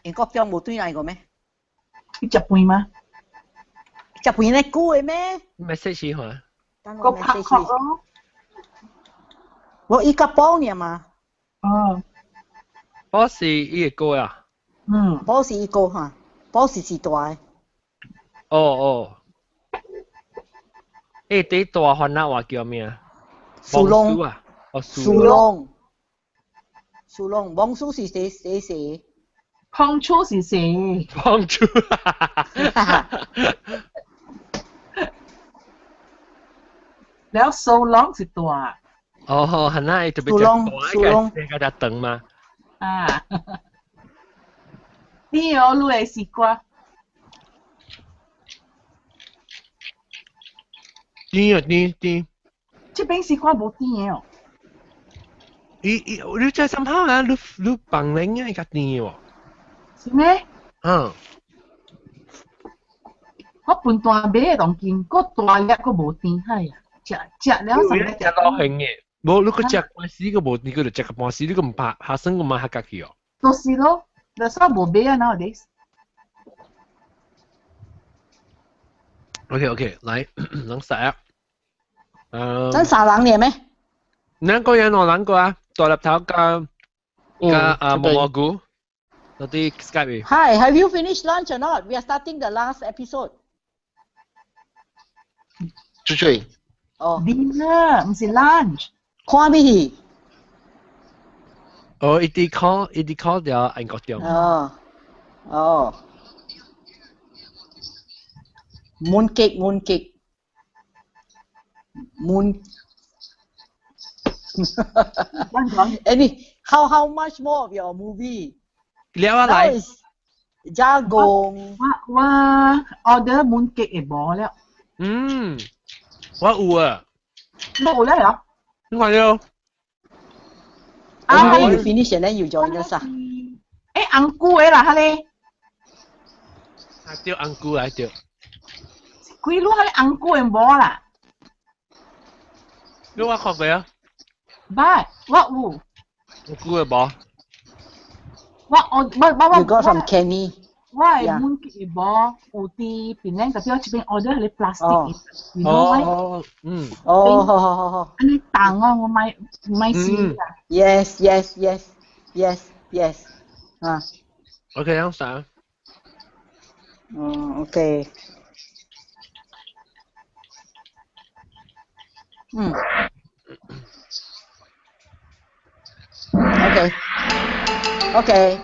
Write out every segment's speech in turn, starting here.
英國中無對來過咩？你食飯嗎？食飯咧久的咩？ message 看。個拍殼咯。我伊個包爾嘛。哦。包是伊個歌啊？嗯。包是伊個哈，包是是大的。哦哦。欸，第大番仔話叫咩啊？樹窿啊！哦，樹窿。樹窿，王叔是誰誰誰？胖豬是誰？胖豬。了蘇龍是大。哦，係啦，特別隻大，個個隻長嘛。啊！你有你的西瓜？甜啊甜甜。這邊西瓜無甜的哦。伊伊，你這三號啊？你你放冷啊，較甜喎。是咩？嗯。我分大買的當今，閣大粒閣無甜，哎呀，食食了啥物？食老興的，無你閣食半死閣無甜，閣就食個半死，你閣毋怕下生閣嘛較家己哦。就是咯，就算無買啊，nowadays。 OK OK，來，咱洗啊。嗯。咱三人爾咩？兩個人哦，兩個啊，大粒頭加加啊蘑蘑菇，嗰啲 Skype。 Hi, have you finished lunch or not? We are starting the last episode. 出去。哦。 Dinner 唔是 lunch。看咩戲？哦，一啲 call，一啲 call 掉韓國中。哦。哦。Mooncake, mooncake. Moon. Any how much more of your movie? 了啊來。加工。我我 order mooncake 會無了。嗯，我有啊。無了呀？你看了？ Anyway, you finish and then you join us 啊。欸，紅菇的啦，哈咧。啊對，紅菇來對。幾路哈咧紅菇的無啦？你我看過啊？捌，我有。紅菇的無？我我我我 You got from Kenny。我的 mooncake 的無，有佇檳城特別這邊 order 彼個 plastic 的，哦，嗯。哦，好好好好。按呢重哦，我買買死啦。 Yes. 啊。 OK，樣啥？嗯，OK。嗯。OK。OK。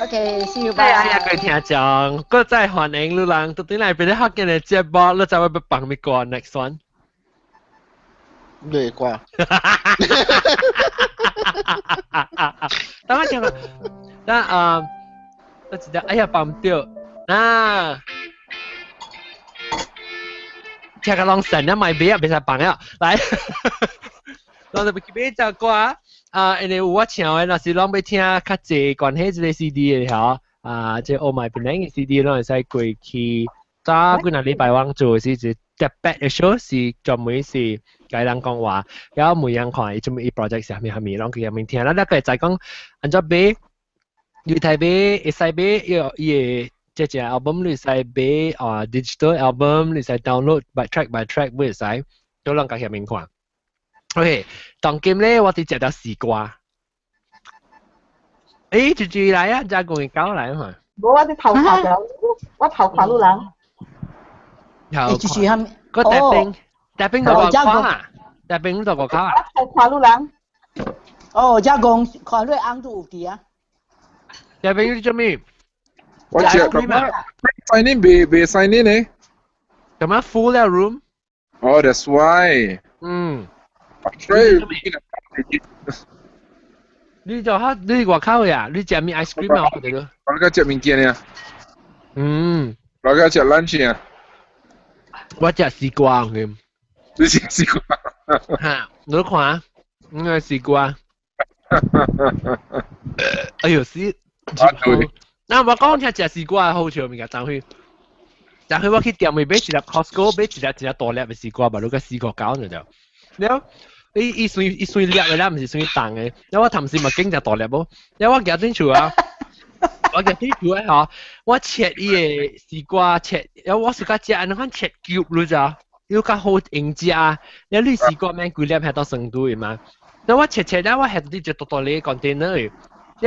OK，see you，bye。哎呀，各位聽眾，閣再歡迎你人，到底來別咧福建的節目，你知我欲放咩歌？Next one。你歌。等我聽個，等啊，我記得，哎呀，放唔著啊！聽個攏神啊，買買啊，袂使放啊，來，我就去買隻歌啊，因為有我唱的，若是攏欲聽較濟關係這个 CD 的吼，啊，這 Oh My Penang 的 CD 攏會使過去。早幾若禮拜我做的是一個特別的 show，是專門是共人講話，然後每人看伊做物伊 project 是啥物啥物，攏去遐面聽。咱咱個會知講按怎買，你睇買會使買，伊伊的這隻 album 你會使買啊 digital album 你會使 download by track by track 會使，都攏共遐面看。OK，當今咧我佇食條絲瓜。欸，住住來啊，加工的狗來嘛。無，我佇頭看著，我頭看你人。頭看。個大兵，大兵到外口啊，大兵到外口啊。我頭看你人。哦，加工看你翁都有佇啊。大兵你做咩？我食咁啊，sign in 未未 sign in 呢？咁啊 full 了 room。哦，that's why。嗯。所以你就哈，你外口呀？你食咩 ice cream 啊？我哋都。我個食物件啊。嗯。我個食 lunch 啊。我食絲瓜嘅。你食絲瓜？哈，你看，我個絲瓜。哎呦，死！那我講聽食絲瓜好笑物件，昨昏，昨昏我去店裡買一粒 Costco 買一粒一粒大粒的絲瓜，嘛，你個4塊9就對。了，伊伊算伊算粒的啦，毋是算重的。了我頭先嘛揀隻大粒無，了我行進厝啊，我嘅啲圖咧嗬，我切伊個西瓜切，有我自家食，按呢款切 cube 你知啊？要較好用食。你你西瓜免規粒係到成都的嘛？那我切切咧，我係啲就多多你 container 的，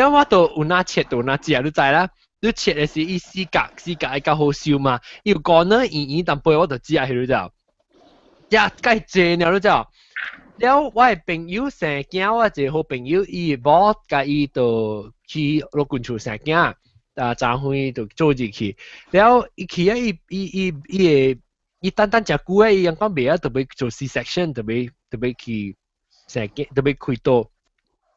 了我都有哪切就有哪食，你知啦。你切的是伊四角四角會較好收嘛？伊有 corner 圓圓淡薄，我就食去你知。食介濟了你知。了我的朋友生囝，我一個好朋友，伊某共伊就去老君厝生囝，啊，昨昏就做入去。了伊去啊，伊伊伊伊會伊等等誠久的，伊講袂啊，特別做 C section，特別特別去生囝，特別開刀。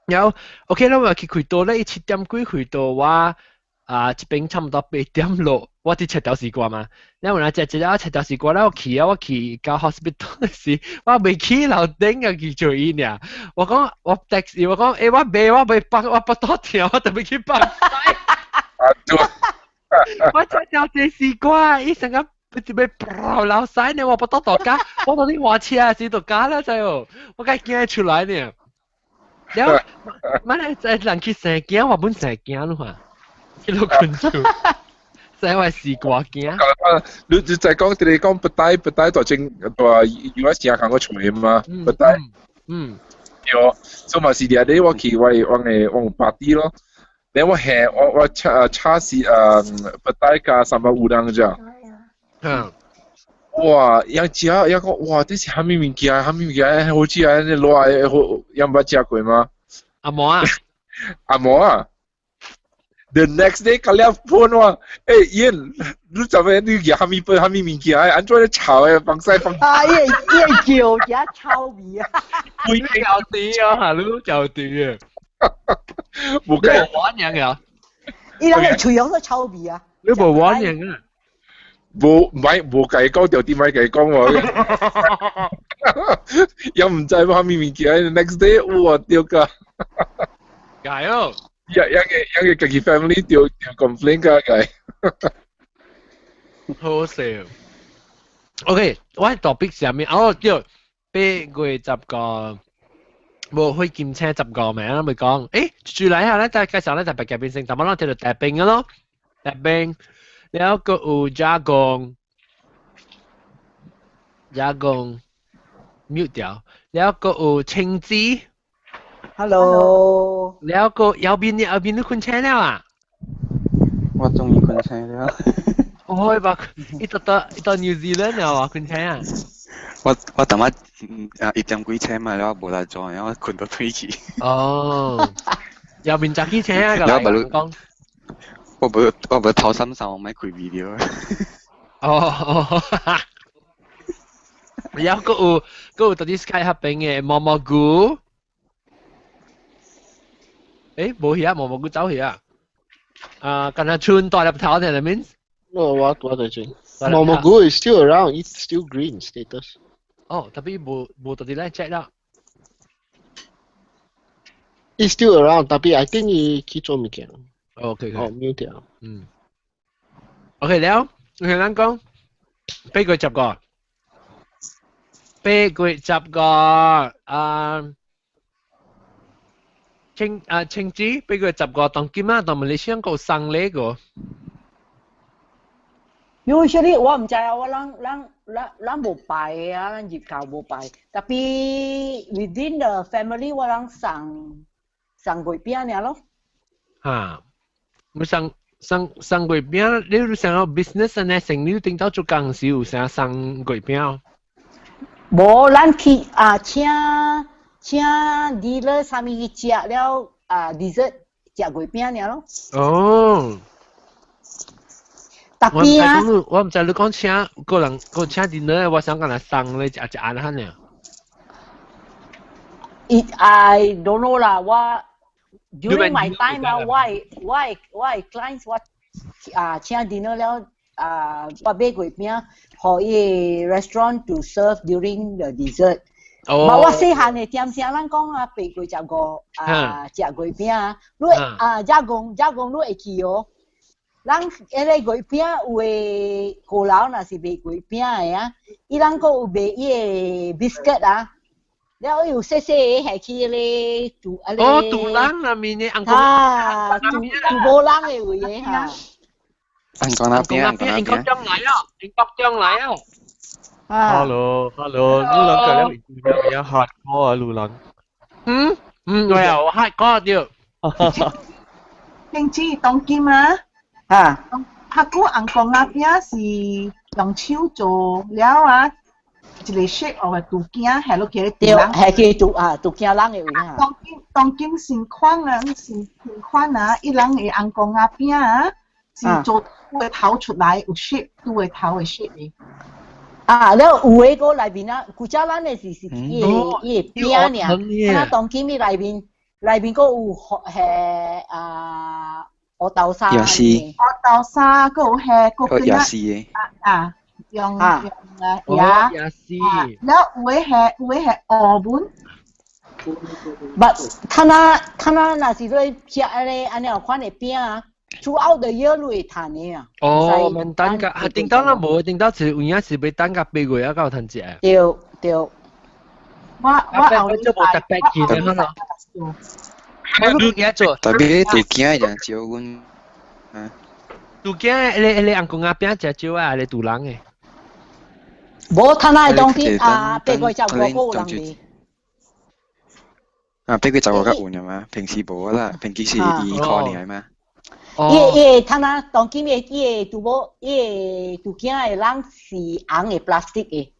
了 OK 啦，我去開刀咧，伊7點幾開刀，我啊這邊差毋多8點落，我佇切條西瓜嘛。了有來食一了切條西瓜了，我去啊，我去到 hospital 時，我未去樓頂啊去做伊爾。我講我 text 伊，我講欸我袂我袂放我腹肚疼，我特別去放屎。我食條這西瓜，伊成個特別爆流屎呢，我腹肚大家，我到底換車時就加了知無？我該驚出來呢。了，乜你在人去生囝，我本生囝你看，去老君厝，生我西瓜囝。你你在講，你講 petai petai 大正大有我成看過出嘛？petai，對，所以嘛是日日我去我我嘅我有 party 咯。你我下我我炒炒是petai 加 sambal udang 啫。哇！樣食樣講哇，這是啥物物件？啥物物件？好食啊！你攞來好，樣捌食過嗎？阿毛啊，阿毛啊！The next day，佢了 phone 我，欸，燕，你怎麼你食啥物飯？啥物物件？按怎咧炒的？放屎放？啊！伊會伊會叫食臭味啊！會嚼甜啊，你嚼甜啊！冇計，無玩樣啊！伊人個喙用都臭味啊！你無玩樣啊？無唔係無計講，條啲咪計講喎。又唔知啥物物件，next day 哇丟噶！解哦！一一個一個自己 family 掉掉 complain 噶計。好笑。OK，我 topic 上面哦對，8月10個，無去金車十個名啦，咪講，誒，住嚟下咧，就介紹咧特別嘅變成，但係我聽到大冰嘅咯，大冰，แล้วก็有加工，加工 mute 掉，แล้วก็有青子，Hello，แล้วก็右邊你右邊你困醒了啊？我終於困醒了。我吧，伊到到伊到 New Zealand 了啊，困醒啊！我我頭仔啊1點幾醒嘛，了無來做，然後困到退去。哦，右邊早起醒啊，個來講。我無我無頭三三，我咪開 video。哦哦，然後閣有閣有到啲 Sky 合邊嘅毛毛菇。誒，無去啊，毛毛菇走去啊。啊，敢若春大粒頭嘅面。哦，我我在這。毛毛菇 is still around, it's still green status. 哦，tapi 無無到啲咧 check 啦。 It's still around, tapi I think 伊去做物件。 OK，哦，mute 掉。嗯。OK 了，我同咱講，8月10個，8月10個啊，青啊青子八月十個當今啊，當馬來西亞個送禮個。 Usually 我毋知啊，我咱咱咱咱無拜的啊，咱入教無拜。tapi within the family 我攏送送月餅爾咯。嚇！我送送送月餅，你有想要 business 呢？生意頂到做工時有啥送月餅？無，咱去啊請請 dealer 啥物去食了啊 dessert 食月餅爾咯。哦。 tapi 啊，我毋知你講請個人個請 dinner，我想講來送咧，食食按呢爾。 It I don't know 啦，我 during my time 啊，我我我 clients 我啊請 dinner 了啊，我買月餅，予伊 restaurant to serve during the dessert。哦。嘛，我細漢的點聲咱講啊，8月15啊，食月餅啊，你啊，加工加工你會記哦。咱彼個月餅有的高樓若是賣月餅的啊，伊人閣有賣伊個 biscuit 啊，了有細細個係去咧杜啊咧。哦，杜人那面的紅啊，杜杜無人的位的哈。紅光那邊，紅光那邊，英國將來啊，英國將來啊。 Hello，Hello，路人個了有有 hardcore 啊，路人。嗯嗯，我有 hardcore 對。定子當今啊，啊，客古紅光那邊是用手做了啊，一個 shape of 杜囝，係落去對，係去杜啊杜囝人的位啊。當今當今新款啊，新新款啊，伊人的紅光仔餅啊，是做豬的頭出來有 shape，豬的頭的 shape 的。啊，了有的個內面啊，古早咱的是是伊個伊個餅爾，啊，當今伊內面內面閣有係啊烏豆沙。也是。烏豆沙，閣有係閣也是的。啊啊，用用啊椰，也是。了有的係有的係烏文。 But 他那他那若是咧食安尼按呢款的餅啊，throughout the year 你會趁的啊。哦，免等甲，啊，頂到啦無，頂到是有影是欲等甲8月啊，才有趁食。對對。我我後就無特別去的可能。我你做。特別杜囝人少阮。杜囝，你你紅公仔餅食少啊，你杜人的。無，他那當天啊，8月15有人賣。啊，8月15較有嘛，平時無啦，平時是伊可爾嘛。伊伊他那當今的伊個杜某，伊個杜囝的人是紅的 plastic 的。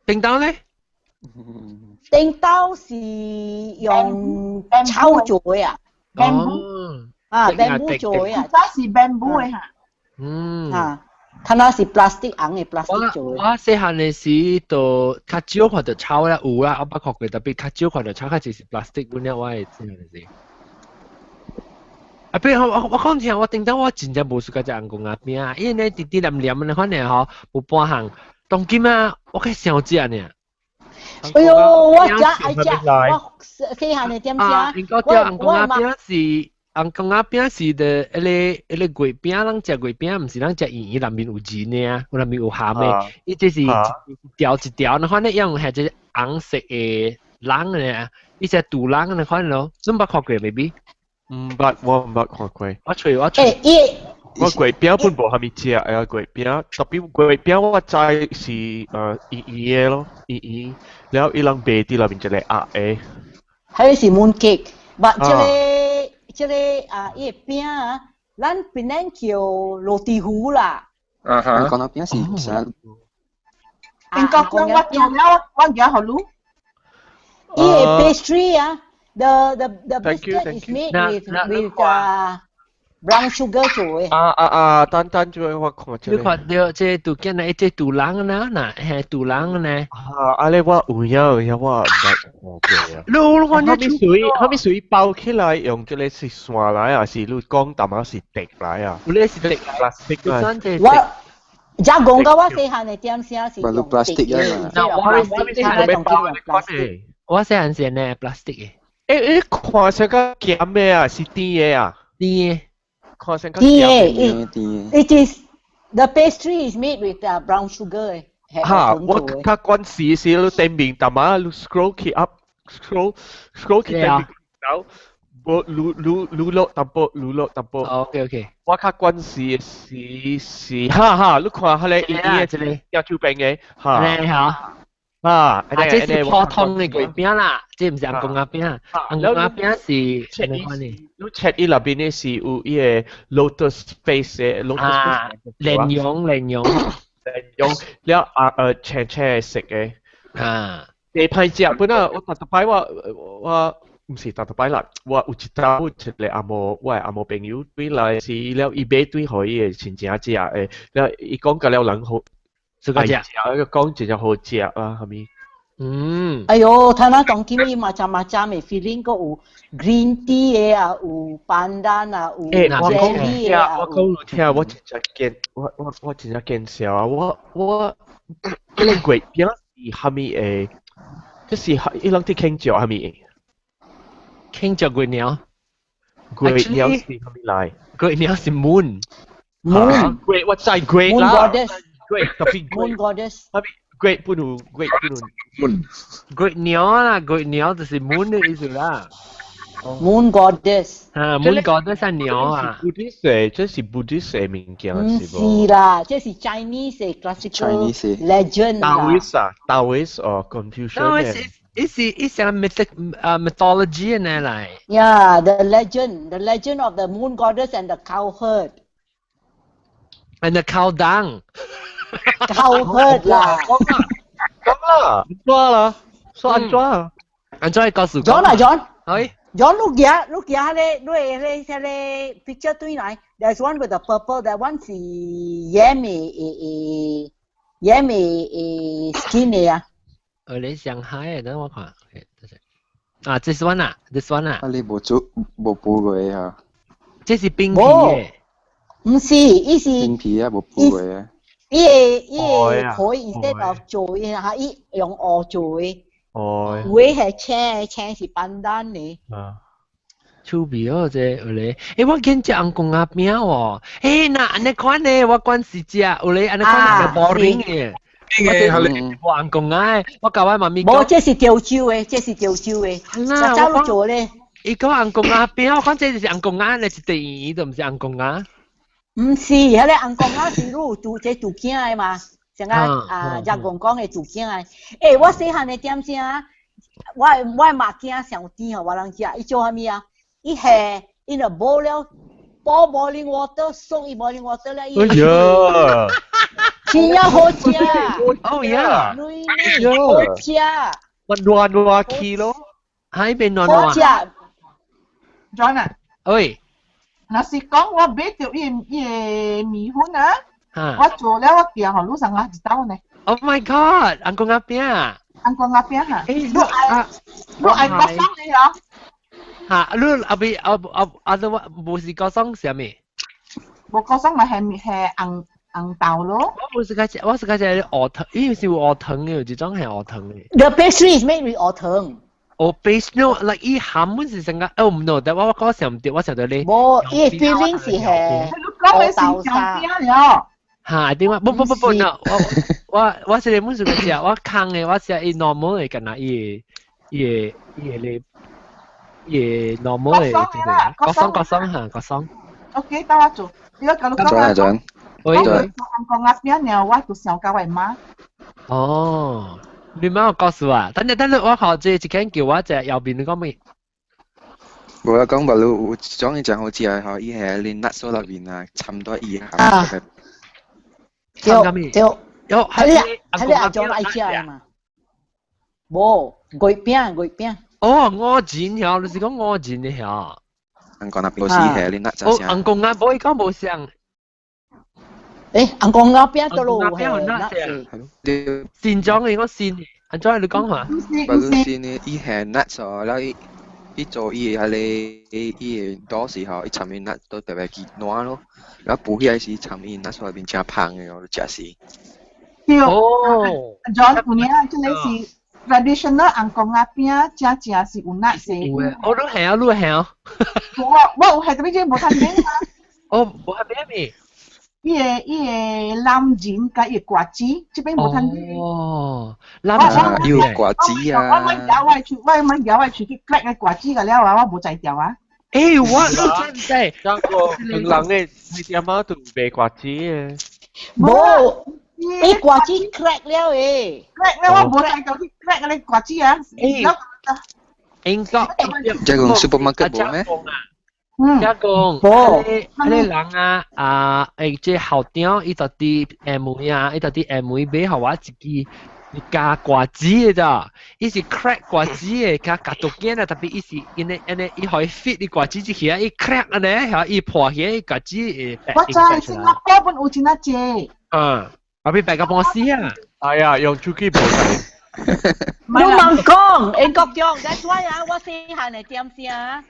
頂刀咧？頂刀是用草做的啊。哦。啊，bamboo 做的啊。早是 bamboo 的哈。嗯。啊，他那是 plastic 紅的 plastic 做的。我細漢的時就較少看到草啦，有啦，我捌看過，特別較少看到草，較濟是 plastic 本了，我會知影是。啊，比如我我講聽，我頂當我真正無 suka 食紅公仔餅，因為咧甜甜黏黏的款的吼，無半項。當今啊，我較想食呢。哎喲，我食愛食，我細漢的點食。應該叫紅公仔餅是紅公仔餅是的，彼個彼個月餅，咱食月餅，毋是咱食圓圓內面有仁的啊，有內面有餡的。伊這是一條一條，那款咧用係這紅色的瓤的，伊隻肚瓤的款咯，你捌看過未？毋捌，我毋捌看過。我揣我揣。欸，我月餅本無蝦米食，哎呀月餅，特別月餅我知是圓圓的咯，圓圓，了伊人賣佇內面一個鴨的。彼是 moon cake，but 這個這個啊，伊個餅啊，咱檳城叫羅蒂糊啦。啊哈。講到餅是啥？英國講我做了，我寄予你。伊個 pastry 啊，the biscuit is made with brown sugar 做的。啊啊啊！等等，這我看這。你看到這杜囝呢？這杜人呢？嗱，係杜人呢？啊！啊咧，我有影有影，我毋捌看過啊。你你看蝦米水？蝦米水包起來用這個是線來啊？是你講淡仔是滴來啊？有咧是滴，plastic 我只講到我細漢的點聲是用滴的。嗱，我我細漢我細漢是呢 plastic 的。欸欸，看成較鹹的啊，是甜的啊？甜的。看成較甜的。It is the pastry is made with brown sugar 哈，我較慣時時你頂面淡仔你 scroll 起 up scroll scroll 起頂面，然後無滷滷滷落淡薄，滷落淡薄。 OK OK。我較慣時是是，哈哈，你看彼個伊伊的一個右手邊的，哈。哈。啊，啊，這是普通的月餅啦，這毋是紅公仔餅，紅公仔餅是啥物款的？你 check 伊內邊的是有伊個 lotus face 的 lotus 啊，蓮蓉蓮蓉蓮蓉了啊青青色的。啊，袂歹食，本來我逐逐擺我我毋是逐逐擺啦，我有一當一個阿嬷，我的阿嬷朋友對來是了，伊買對予伊的親情食的，了伊講甲了人好。這個食，講真正好食啊，係咪？嗯。哎喲，他那當今伊 macam-macam 的 filling，閣有 green tea 的啊，有 pandan 啊，有 jelly 的啊。我講你聽，我真正見，我我我真正見笑啊！我我這個月餅是蝦米的？這是伊攏佇慶祝蝦米？慶祝月娘。月娘是蝦米來？月娘是 moon。 moon。月我知月啦。 Moon goddess。月特別 Moon goddess。蝦米月本有月本有 moon。月娘啦，月娘就是 moon 的意思啦。 Moon goddess。啊，moon goddess 係娘啊。 Buddhist 的，這是 Buddhist 的物件唔是無？是啦，這是 Chinese 的 classical Chinese legend 啦。 Taoist 啊，Taoist 哦，Confucian 那的。是mythic mythology 呢來。 Yeah, the legend of the moon goddess and the cowherd. And the cow dung. Cowherd 啦。講啦，安怎啦？說安怎啊？安怎告訴 John 啊 John。係。 John 你行你行咧，你咧迄個 picture 對來，there's one with the purple, that one 是 yam 的誒誒 yam 的誒 skin 的啊。你上海的，等我看。OK，等陣。啊，this one 啊，this one 啊。啊，你無做無補過的哈？這是冰皮的。唔是，伊是冰皮啊，無補過的。伊個皮 instead of 做的哈，伊用鵝做的。哦。有的係青，青是 pandan 的。啊。趣味哦，這有咧。我見隻紅公仔餅哦。那按呢款呢，我管是食有咧，按呢款是 boring 的。我這無紅公仔，我共我媽咪無，這是潮州的，這是潮州的。實早你做咧。伊講紅公仔餅，我講這就是紅公仔咧，一地圓就毋是紅公仔。毋是，彼個紅公仔是你有拄這拄囝的嘛？像啊啊，日公講的拄囝的。我細漢的點聲，我媽囝上甜吼，我人食，伊做啥物啊？伊下 in a bowl 了，煲 boiling water，送伊 boiling water 了。哎呀！真正好食。哦呀！好食。我暖暖去咯，喺邊暖好食。 John 啊。喂。若是講我買著伊個麵粉啊，我做了我寄予你上啊一兜呢。 Oh my god！紅公仔餅。紅公仔餅哈。你愛國爽的哦。嚇！你阿邊阿阿阿都無是國爽啥物？無國爽咪係係紅紅豆咯。我無是個我是個隻鵝糖，伊是有鵝糖的，有一種係鵝糖的。 The pastry is made with 鵝糖。哦，base no like 伊餡本是成個，哦唔 no，但我講想唔對，我想到你。無，伊 filling 是係講的是醬餅了。嚇？點啊？不不不不，no，我是本是個食，我空的，我食伊 normal 的，敢若伊個伊個伊個咧，伊個 normal 的，國爽國爽嚇，國爽。 OK，等我做，你講你講啊。準喂我講公仔餅了，我就想共我媽。哦。你媽有告訴啊？等陣等陣，我學這一間叫我隻右邊，你講咩？無啦，講白你有一種伊誠好食的吼，伊係連 nuts 內面啊，摻到伊餡。啊。對對。有係你阿種愛食的嘛？無，月餅月餅。哦，五仁曉，你是講五仁的曉？紅公仔餅是係你 nuts 哦，紅公仔無伊講無像。紅公仔餅倒落有係 nuts。新裝的，我新的，按怎你講話？不是新的，伊係 nuts 哦，然後伊伊做伊的彼个伊的多時候，伊摻伊 nuts 都特別去軟咯，然後補起來時摻伊 nuts 內面誠芳的哦，食死。對。哦。 John，有影，這个是 traditional 紅公仔餅，真正是有 nuts 的。有的，哦，你係啊，你係啊。我有係，特別這無通買啊。哦，無通買咩？伊個欖仁佮伊個瓜子，這邊無通買。哦，欖仁有瓜子啊。我買搖外去，我買搖外去去 crack 個瓜子個了啊，我無才調啊。我你知唔知？這個人的你阿媽都賣瓜子的。無，伊瓜子 crack 了誒。 crack 了我無才調去 crack 個瓜子啊。英國。這個 supermarket 無咩？遮講，彼個人啊，啊，這校長伊就佇下暝啊，伊就佇下暝買予我一支加瓜子的咋，伊是 crack 瓜子的，加夾毒鏡啊，特別伊是因為因為伊予伊 fit 啲瓜子入去啊，伊 crack 按呢，予伊破起瓜子會我知，新加坡本有真啊濟。嗯，後邊白個波死啊！哎呀，用手機無使。你茫講，英國長，that's why 啊，我細漢的點聲。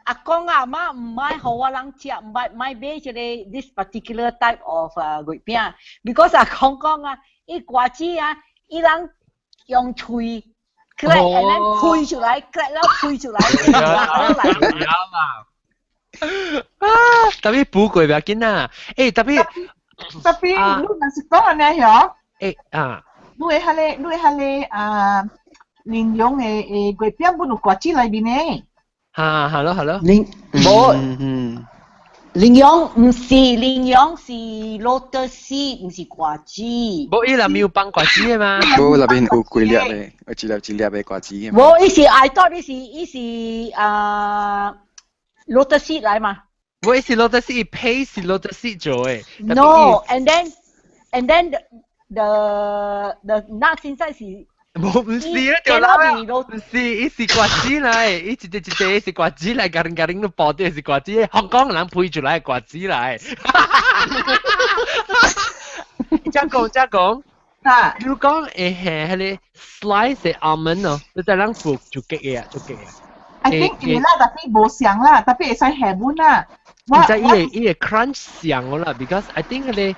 阿公阿媽毋愛予我人食，毋愛買買這個 this particular type of 月餅，because 阿公講啊，伊瓜子啊，伊人用喙 crack，然後開出來，crack 了開出來，來。啊！特別補過不要緊啊！特別特別你若是講按呢曉？啊！你彼個啊，蓮蓉的月餅本有瓜子內面的。嚇，係咯係咯。蓮無蓮蓉毋是蓮蓉是 lotus seed，毋是瓜子。無伊內面有放瓜子的嘛？無內面有幾粒的，有一粒一粒的瓜子的。無，伊是 I thought 伊是啊 lotus seed 來嘛。無伊是 lotus seed，皮是 lotus seed 做的。 No，and then the nuts inside 是。無毋是啊，對啦，毋是，伊是瓜子來，伊一隻一隻是瓜子來，garing garing 都包啲是瓜子，香港人配出來瓜子來。再講再講，啊，你講會係彼个 slice 的 almond 哦，你在人付就結嘅啊，就結嘅。 I think 會啦，tapi 無像啦，tapi 會使下本啦。我知伊個 crunch 像啦，because I think 彼个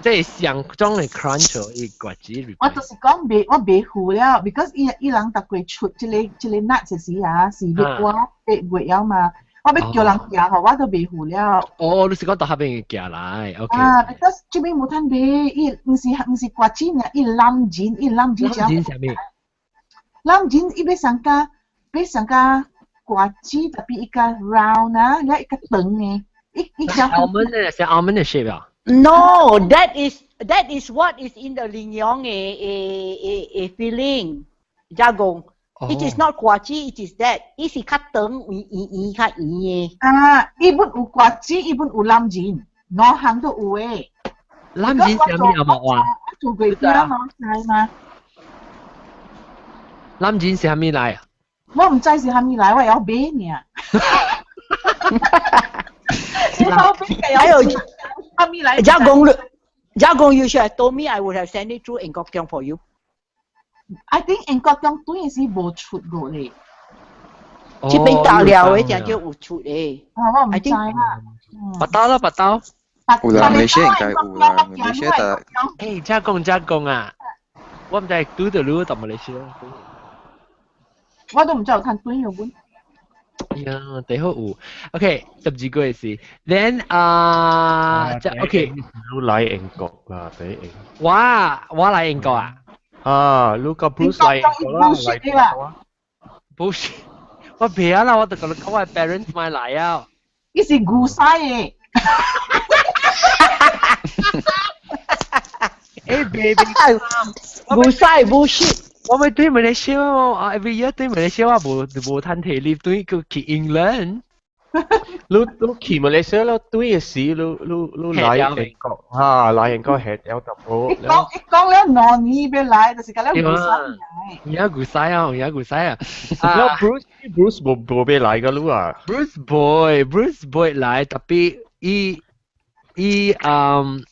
即係上種的 crunch 哦，伊瓜子。我就是講袂，我袂糊了，because 伊人逐過出這個 nut 時啊，是月我8月了嘛，我欲叫人寄予我都袂糊了。哦，你是講到彼邊寄來，OK。啊，because 這邊無通買，伊毋是瓜子爾，伊欖仁，伊欖仁。欖仁啥物？欖仁伊欲上加，欲上加瓜子，tapi 伊較 round 啊，了伊較長的，伊較。 almond 的是 almond 的 shape 啊？ No, that is what is in the 蓮蓉的 filling 加工。It is not 瓜子，it is that。伊是較長，圓圓圓較圓的。啊，伊本有瓜子，伊本有欖仁，兩項都有的。欖仁啥物啊？無話？做月餅嘛，知嘛？欖仁是啥物來啊？我毋知是啥物來，我會曉買爾。還有。加工加工，you should have told me I would have sent it through 英國中 for you。 I think 英國中對是無出過咧。這邊大料的正少有出的。啊，我毋知啦。白刀啦，白刀。有啦，馬來西亞應該有啦，馬來西亞的。誒，加工加工啊！我毋知拄著你到馬來西亞。我都毋知有通轉有本。呀，第好有，OK，12個月是，then 啊，OK，你來英國啦，第一。我來英國啊？啊，你個 Bruce 來英國啦，來英國。 Bullshit，我別啊啦，我就講你講我 parents 買來啊。伊是牛屎的。誒，baby，牛屎 bullshit。我咪對馬來西亞，every year 對馬來西亞我無無趁體力對佢去 England。你去馬來西亞咯，對嘅時你來英國嚇，來英國係有淡薄。伊講伊講了兩年欲來，就是講了牛屎來。而家牛屎啊，而家牛屎啊！啊，Bruce 無無欲來個你啊？Bruce boy，Bruce boy 來，tapi 伊伊嗯，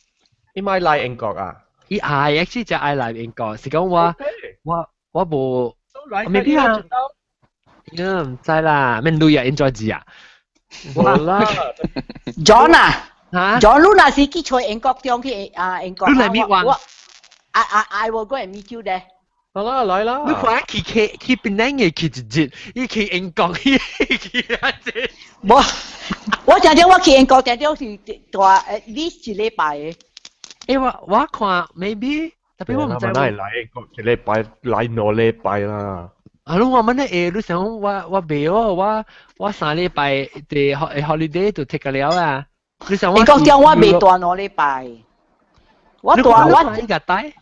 伊欲來英國啊？伊愛，actually 就愛來英國，是講我。我無，maybe 啊，呀毋知啦，免鐳啊，enjoy 字啊，無啦，John 啊，嚇，John 你若是去揣英國中去啊英國，你來 meet 我，I will go and meet you there。好啦，來啦。你看去去去檳城嘅去一日，伊去英國去去一日。無，我常常我去英國，常常是大 at least 一禮拜的。欸，我看 maybe。特別我毋知。我來英國一禮拜，來兩禮拜啦。啊，你我問你會，你想我袂哦，我3禮拜佇 holiday 就 take 了啊。你想我？英國中我袂蹛兩禮拜，我蹛我你個帶？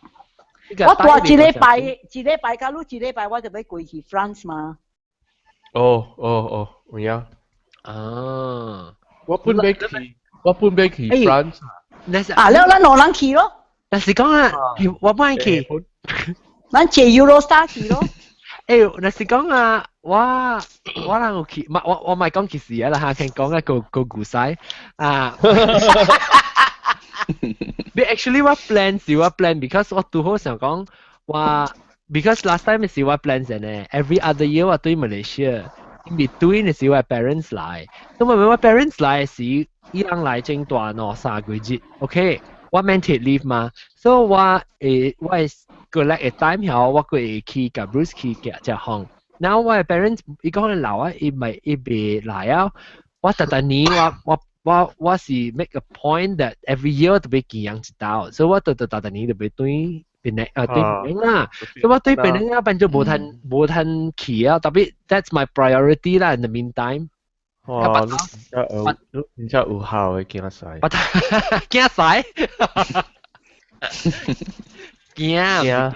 我蹛一禮拜，一禮拜，假如一禮拜我就欲過去 France 嘛。哦哦哦，有影。啊，我本欲去 France。啊，了咱兩人去咯。但是講啊，我無愛去。咱坐 Eurostar 去咯。欸，若是講啊，我人有去，我莫講其實啊啦嚇，先講啊個個故事啊。But actually 我 plan 是我 plan because 我拄好想講我 because last time 是我 plan 先呢，every other year 我對 Malaysia，因為對呢是我 parents 來，咁啊我 parents 來時，伊人來整蹛兩三個月，OK。我免 take leave 嘛，所以我會過來的 time 後，我會去共 Bruce 去行一項。然後我的 parents 伊講老啊，伊咪伊袂來啊。我逐逐年我是 make a point that every year 都欲見人一道，所以我都逐逐年都欲轉檳城啊，對檳城啦。咁我對檳城啊，變做無趁無趁去啊，特別 that's my priority 啦。In the meantime。哇！你真有，你真有效嘅驚死。驚死！驚驚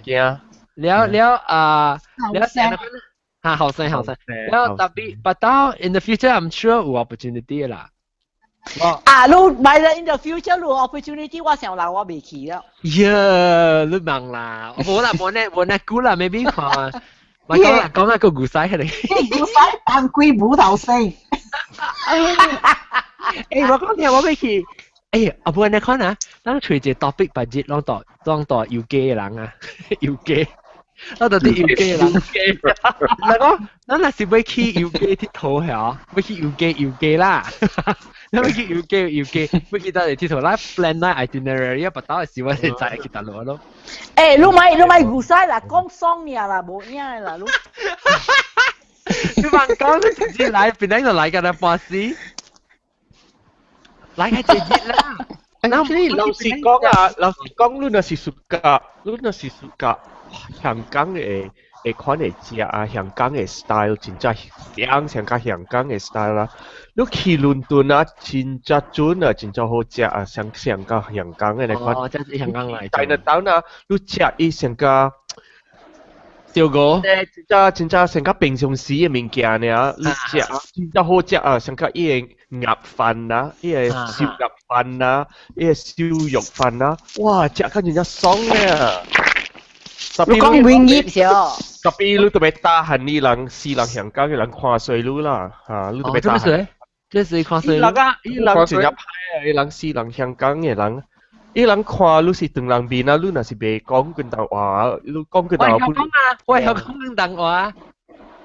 驚。了了啊！了嚇後生後生。了特別，but 到 in the future I'm sure 有 opportunity 啦。啊，你買了 in the future 有 opportunity，我想來我未去了。呀，你忙啦，冇啦，冇呢，冇呢估啦，maybe 看。咪講啦，講啦個故事係你。故事扮鬼舞頭死。誒，我講聽我欲去。誒，阿母你看啊，咱揣一個 topic budget，攏到攏到有機的人啊，有機，咱到底有機的人。嗱講，咱若是欲去有機𨑨迌嚇，欲去有機有機啦，咱欲去有機有機，欲去佗佗𨑨迌，咱 plan 咱 itinerary 啊，別到時我哋知去佗落咯。誒，你莫你莫牛屎啦，講爽爾啦，無影的啦，你。你莫講你直接來，本來就來個來半死。來個直接啦。 Actually，老實講啊，老實講，你若是 suka，你若是 suka 香港的的款的食啊，香港的 style 真正像像較香港的 style 啦。你去倫敦啊，真正準啊，真正好食啊，像像較香港的那款。哦，這是香港來。但係當啊，你食伊上較。小哥，真正真正上較平常時的物件爾，你食真正好食啊！上較伊的鴨飯啊，伊的燒鴨飯啊，伊的燒肉飯啊，哇！食較真正爽咧啊！你講永業是哦？特別你特別打韓伊人，死人香港的人看衰你啦，嚇！你特別打。這是看衰。伊人啊，伊人真正歹啊！伊人死人香港的人。伊人看你是唐人面啊，你若是袂講廣東話，你講廣東話。我會曉講啊，我會曉講廣東話。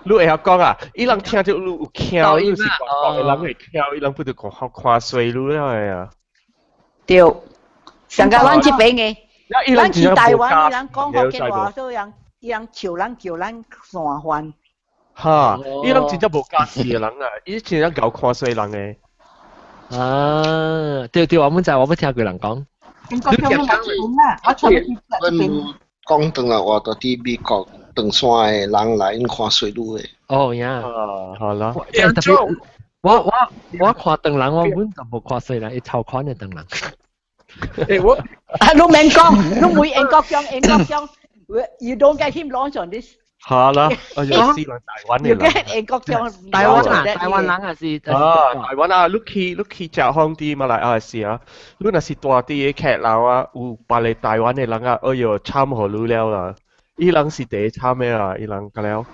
你會曉講啊？伊人聽著你有腔，你是外國的人會腔，伊人不就看看衰你了的啊？對，上個咱這邊的，咱去台灣，伊人講福建話，所以人伊人笑咱叫咱山番。哈！伊人真正無家私的人啊，伊真正𠢕看衰人的。啊，對對，我們知，我捌聽過人講。英國叫我啦，我出去阮講轉來話，就佇美國唐山的人來，𪜶看衰你的。哦呀，好啦。我我我看唐人，我阮就無看衰人，伊頭款的唐人。誒我啊，你免講，你每英國講英國講，You don't get him launch on this。好啦，我就死人台灣的人。You get 英國講台灣啊，台灣人啊是。啊，台灣啊，你去你去食方佇馬來亞時啊，你若是住佇個客樓啊，有別个台灣的人啊，哎喲，慘予你了啦！伊人是第一慘的啊，伊人個了。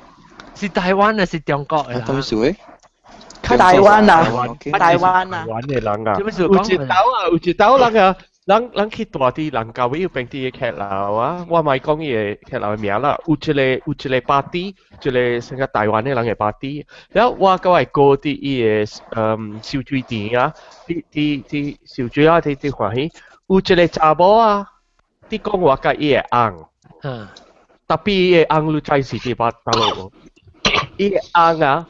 是台灣啊，是中國的。做咩事誒？台灣啊，台灣啊。台灣的人啊，有一兜啊，有一兜人啊。人人去住佇蘭卡威邊佇個客樓啊，我莫講伊个客樓的名啦。有一個有一個 party，一個成個台灣的人的 party。了後我佮我哥佇伊个嗯燒水池啊，佇佇佇燒水啊，佇佇歡喜。有一個查某啊，佇講我佮伊的翁。嗯。特別伊的翁你知是佇佗落無？伊的翁啊，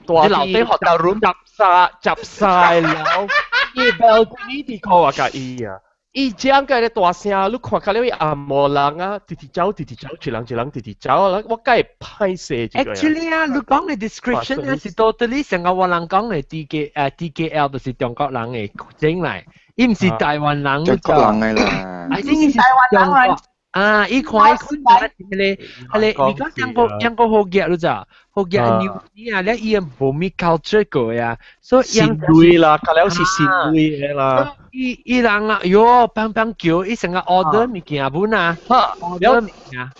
大樓底學到 room 入晒入晒了，伊 balcony 佇講我佮伊啊。伊講個咧大聲，你看到了伊阿無人啊，直直走，直直走，一人一人直直走啊！我梗會歹勢這個。 Actually 啊，你講的 description 啊是 totally 成個我人講的 D K 誒 D K L 就是中國人的整來，伊毋是台灣人。中國人的啦。 I think 是台灣人。啊！伊看伊看，迄個迄個，你講中國中國好額你知？好額牛啊，咧伊無咪 culture 過呀，所以新類啦，較了是新類的啦。伊伊人啊，喲，砰砰叫，伊成個 order 物件本啊，order 物件。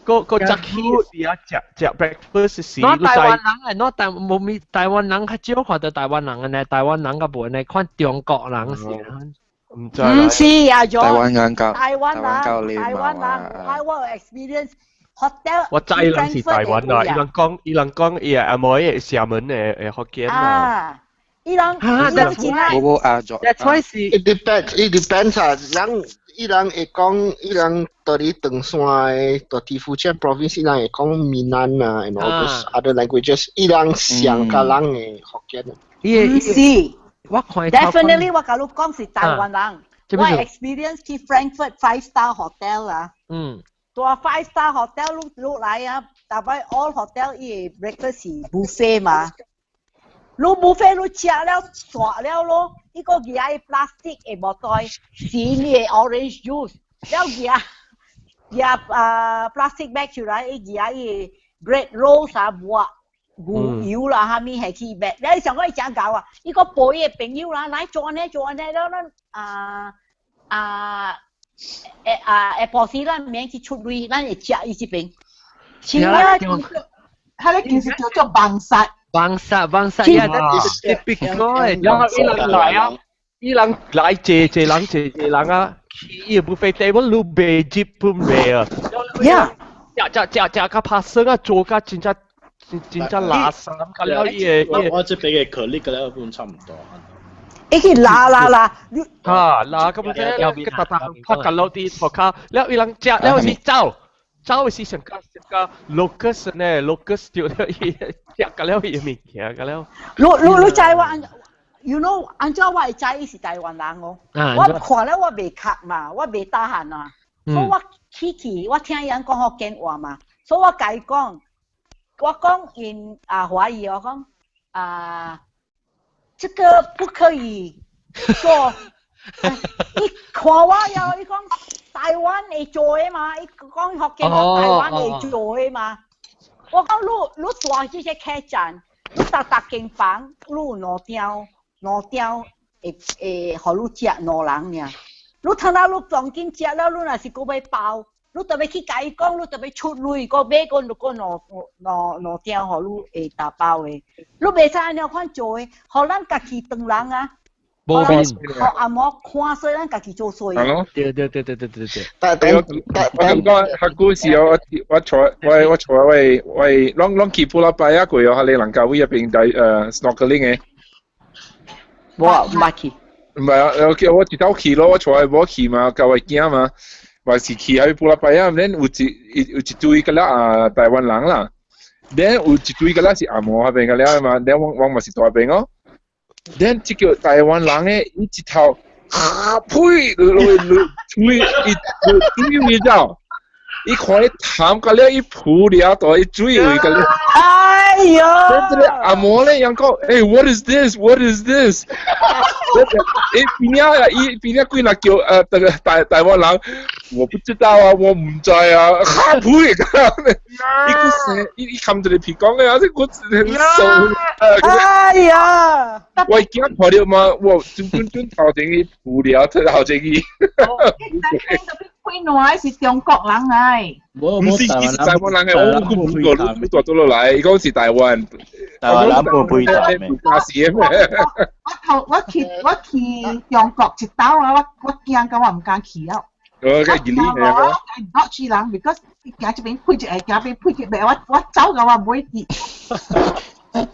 個個早起時啊，食食 breakfast 時，我台灣人啊，我台無咪台灣人較少看到台灣人的呢，台灣人較無呢，看中國人是。唔知唔是啊，台灣人教台灣人，台灣人，I 我 experience hotel。我知人是台灣啊，伊人講，伊人講，伊係阿妹嘅廈門的的福建啊。伊人伊人真無無啊， That's why 是。 It depends, it depends 啊，人伊人會講，伊人佇咧唐山的，佇福建 province，伊人會講閩南啊，and all those other languages，伊人上較人的福建。唔是，我看 definitely 我共你講是台灣人。我 experience 去 Frankfurt five star hotel 啊。蹛 five star hotel 你落來啊，逐擺 all hotel 伊 breakfast 是 buffet 嘛。你 buffet 你食了煞了咯，伊個舉 plastic 的無袋，是你的 orange juice，了舉舉啊 plastic bag 出來，伊舉伊 bread rolls 啊，抹牛油啦，啥物下去賣。你想講伊誠𠢕啊？伊個陪伊的朋友啦，來做按呢做按呢，了咱啊啊下啊下晡時咱免去出鐳，咱會食伊這邊。是啊，佢咧其實叫做 bangsat。 Bangsat bangsat 呀，typical 然後伊人來啊，伊人來濟濟人濟濟人啊，去伊 buffet table 你袂接本袂啊。呀！食食食食較拍算啊，做甲真正真真正垃圾咁了伊個。我這邊嘅顆粒個了本差唔多。伊去拉拉拉，啊拉咁樣，個特特拍緊落啲托卡，了伊人食了是走。走是上加上加 locust 呢，locust 掉了伊食個了伊物件個了。你你你知我，you know 按怎我會知伊是台灣人哦？我看了我袂卡嘛，我袂 tahan 啊，所以我去去，我聽伊人講福建話嘛，所以我共伊講，我講 in 啊華語，我講啊，這個不可以做。伊看我了，伊講台灣會做的嘛，伊講福建話台灣會做的嘛。我講你你蹛這些客棧，你逐逐間房，你有兩張兩張會會予你食兩人爾。你等到你當今食了，你若是閣欲包，你特別去共伊講，你特別出鐳，閣買閣閣兩兩兩張予你會打包的。你袂使按呢款做的，予咱家己唐人啊。無面，予阿嬷看衰，咱家己做衰。對對對對對對對。但但我感覺較古時我我坐我我坐我我攏攏去布拉拜亞過哦，喺你蘭卡威入邊在snorkeling 的。我毋捌去。唔係啊，我我一道去咯，我坐無去嘛，共我囝嘛，還是去喺布拉拜亞，then 有一有一堆個啦啊台灣人啦，then 有一堆個啦是紅毛彼邊個了嘛，then 我我嘛是蹛彼邊哦。then 這個台灣人咧，伊一頭啊呸，落落嘴伊嘴你知道？伊看伊痰個了，伊噗了，到伊水位個了。哎呦！這個紅毛咧，人講，欸，what is this？What is this？伊邊仔啊，伊邊仔幾若叫這個台台灣人，我不知道啊，我毋知啊，哈呸！伊個生，伊伊含一個屁講嘅啊，這我很瘦。哎呀！我驚看到嘛，我準準準頭前去噗了，頭前去。開爛是中國人來。毋是，伊是台灣人嘅，我我唔過，你蹛倒落來，伊講是台灣。台灣人無配搭咩？加時咩？我頭我去我去中國一兜啊，我我驚到我毋敢去啊。我個吉利嘅。我我去人，because 行這邊配一個，行邊配一個，我我走到我唔會記。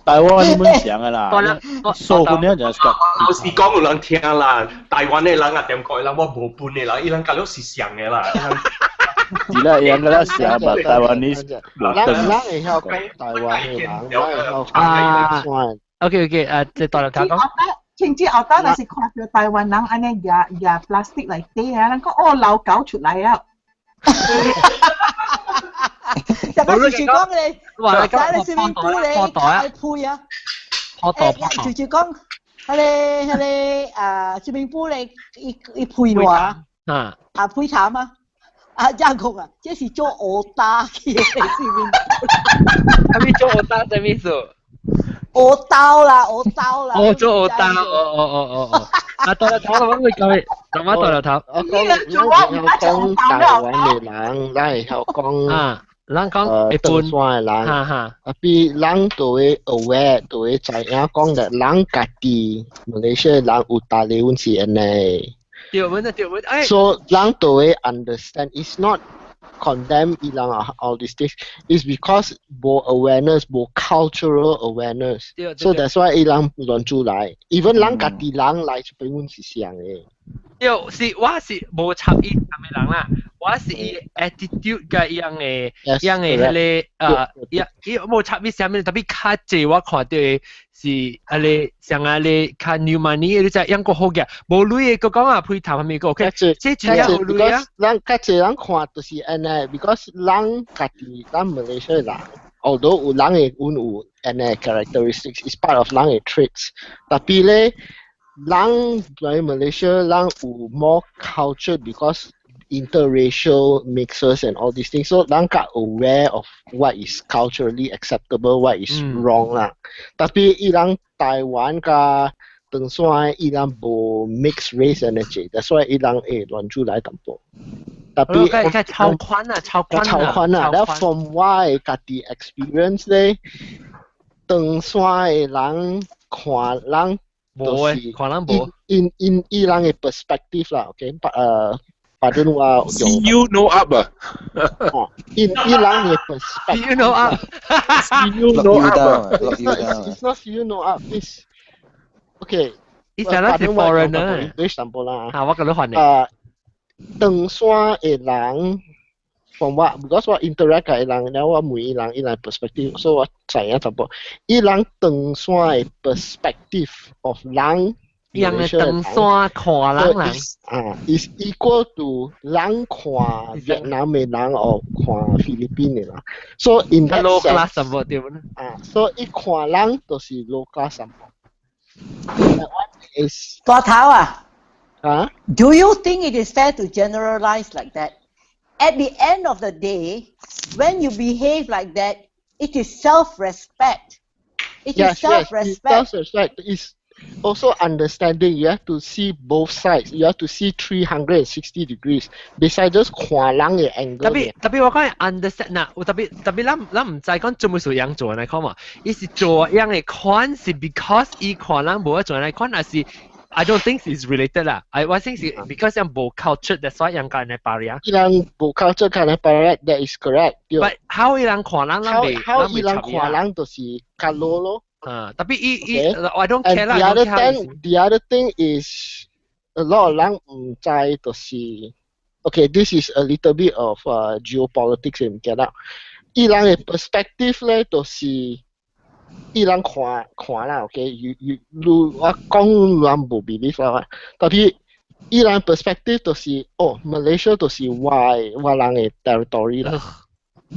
台灣你們想嘅啦，數分了就係老實講有人聽啦，台灣的人啊，中國的人，我無分的啦，伊人甲你是像的啦。是啦，伊人甲你像吧，台灣你咱咱會曉講台灣的人，咱會曉講。 OK OK，這大頭講。前次後底若是看到台灣人按呢舉舉 plastic 來底啊，人講哦老狗出來啊。就個就是講咧，在你身邊鋪咧，開配啊，破袋就是講，彼個彼個啊，這邊鋪咧，伊伊配我啊，啊配痰啊，啊這樣講啊，這是做烏打去的這邊。啥物做烏打？啥物意思？烏刀啦，烏刀啦。哦，做烏刀，哦哦哦哦哦。啊，大頭頭，我會教你，媽媽大頭頭。我講，咱會曉講台灣的人，咱會曉講。啊。人講一般山的人，啊，比人都會 aware，都會知影講的，人家己馬來西亞人有大理阮是按呢。對，阮對，阮哎。 So 人都會 understand，it's not condemn 伊人啊 all these things，is because 無 awareness，無 cultural awareness。So that's why 伊人亂出來，even 人家己人來這邊阮是像的。對，是我是無插伊啥物人啦，我我是伊 attitude 嘅樣嘅樣嘅彼個伊伊無插咩啥物，特別較濟我看著的是啊個像啊個較 new money，你知樣個好嘅，無鐳的閣講啊配頭係咪個 OK？這真正有鐳啊！人較濟人看就是按呢，because 人家己咱馬來西亞人，although 有人會阮有按呢 characteristics，is part of 人的 traits，特別咧，人來馬來西亞人有 more culture because interracial mixes and all these things. So 人較 aware of what is culturally acceptable, what is wrong 啦。特別伊人台灣佮唐山伊人無 mixed race energy，that's why 伊人會亂出來淡薄。特別較超寬啊，超寬啊，超寬啊。然後 from 我的家己 experience 咧，唐山的人看人無的，看人無。 in 伊人的 perspective 啦，OK，pardon 我用 See you no up 啊，in 伊人的 perspective。 See you no up。 See you no up 啊。 It's not see you no up. It's okay. 伊成日是 foreigner。 English 淡薄啦。啊，我覺得還你。唐山的人，from 我，because 我 interact 嘅人，然後我問伊人伊人 perspective，所以我知影淡薄。伊人唐山的 perspective of 人。伊人的唐山看人人啊，is equal to 人看越南的人或看菲律賓的人，so in that low class 什麼對不？啊，所以伊看人就是 low class 什麼。That one is 大頭啊！啊？Do you think it is fair to generalize like that? At the end of the day, when you behave like that, it is self-respect. It is self-respect. Self-respect is also understanding. You have to see both sides. You have to see 360 degrees. Besides just 看人的 angle。特別特別我講 understand 嗱，特別特別咱咱毋知講做咩事樣做來看嘛，伊是做樣的款是 because 伊看人無做來看，還是 I don't think it's related 啦。I 我 think 是 because 樣無 culture，that's why 樣間的 barrier。伊人無 culture 間的 barrier，that is correct。 But how 伊人看人，咱未 how 伊人看人就是較 low 咯。啊，特別伊伊，I don't care 啦。 The other thing, the other thing is a lot of 人毋知就是，okay, this is a little bit of geopolitics 嘅物件啦。伊人的 perspective 咧，就是伊人看看啦，OK，你我講人無 believe 啦，特別伊人 perspective 就是，哦，Malaysia 就是我人的 territory 啦。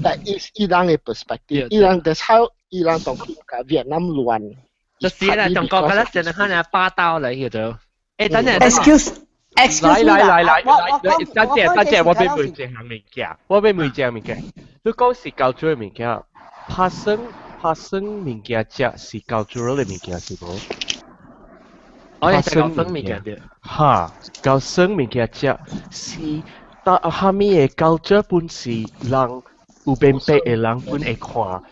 That is 伊人的 perspective，伊人 that's how 伊人當初共越南亂。就是啦，中國覺得成日可能霸道嚟叫做。誒，等陣。 Excuse，excuse 來來來來來，等陣等陣，我欲問一項物件，我欲問一項物件。你講是culture 物件，拍耍拍耍物件食是cultural 的物件是無？我係食耍物件對。哈，𠢕耍物件食是，但蝦米的 culture 本是人有辨別的人本會看。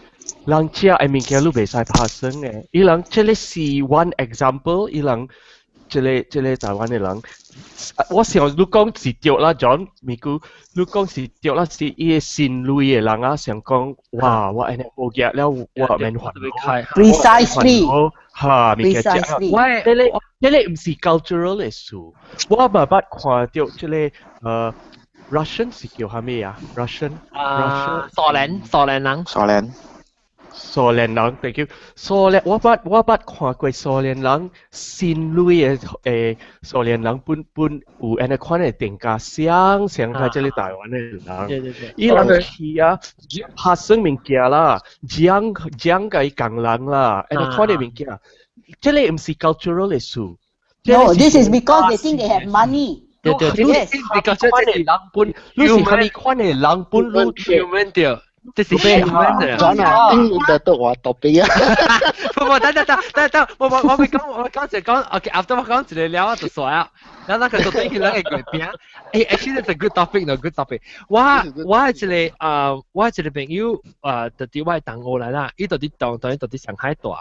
人食的物件你袂使拍耍的，伊人這个是 one example，伊人這个這个台灣的人，我想你講是對啦，John，咪姑，你講是對啦，是伊个新類的人啊，想講哇，我按呢無額了，我免煩惱。 Precisely。哈，物件食。我這个這个毋是 cultural 的事，我嘛捌看著這个Russian 是叫啥物啊？Russian，啊，蘇聯蘇聯人。蘇聯。蘇聯人，thank you。蘇聯，我捌看過蘇聯人新類的蘇聯人本本有按呢款的定價，像像佮這个台灣的人。對對對。伊人去啊，拍耍物件啦，講講共伊共人啦，按呢款的物件，這个毋是 cultural 的事。 No, this is because they think they have money. 對對對， Yes. 你講這是人本，你是蝦米款的人本，你 human 對。這是 human 的。 John 啊，頂你得到我 topic 啊。不不，等等等等等，我我未講，我講就講，OK，after 我講一個了，我就煞啊。然後那個就等於兩個月餅。誒，actually that's a good topic，no good topic。我一個啊，我一個朋友啊，就佇我的同學來啦，伊就佇當當就佇上海住。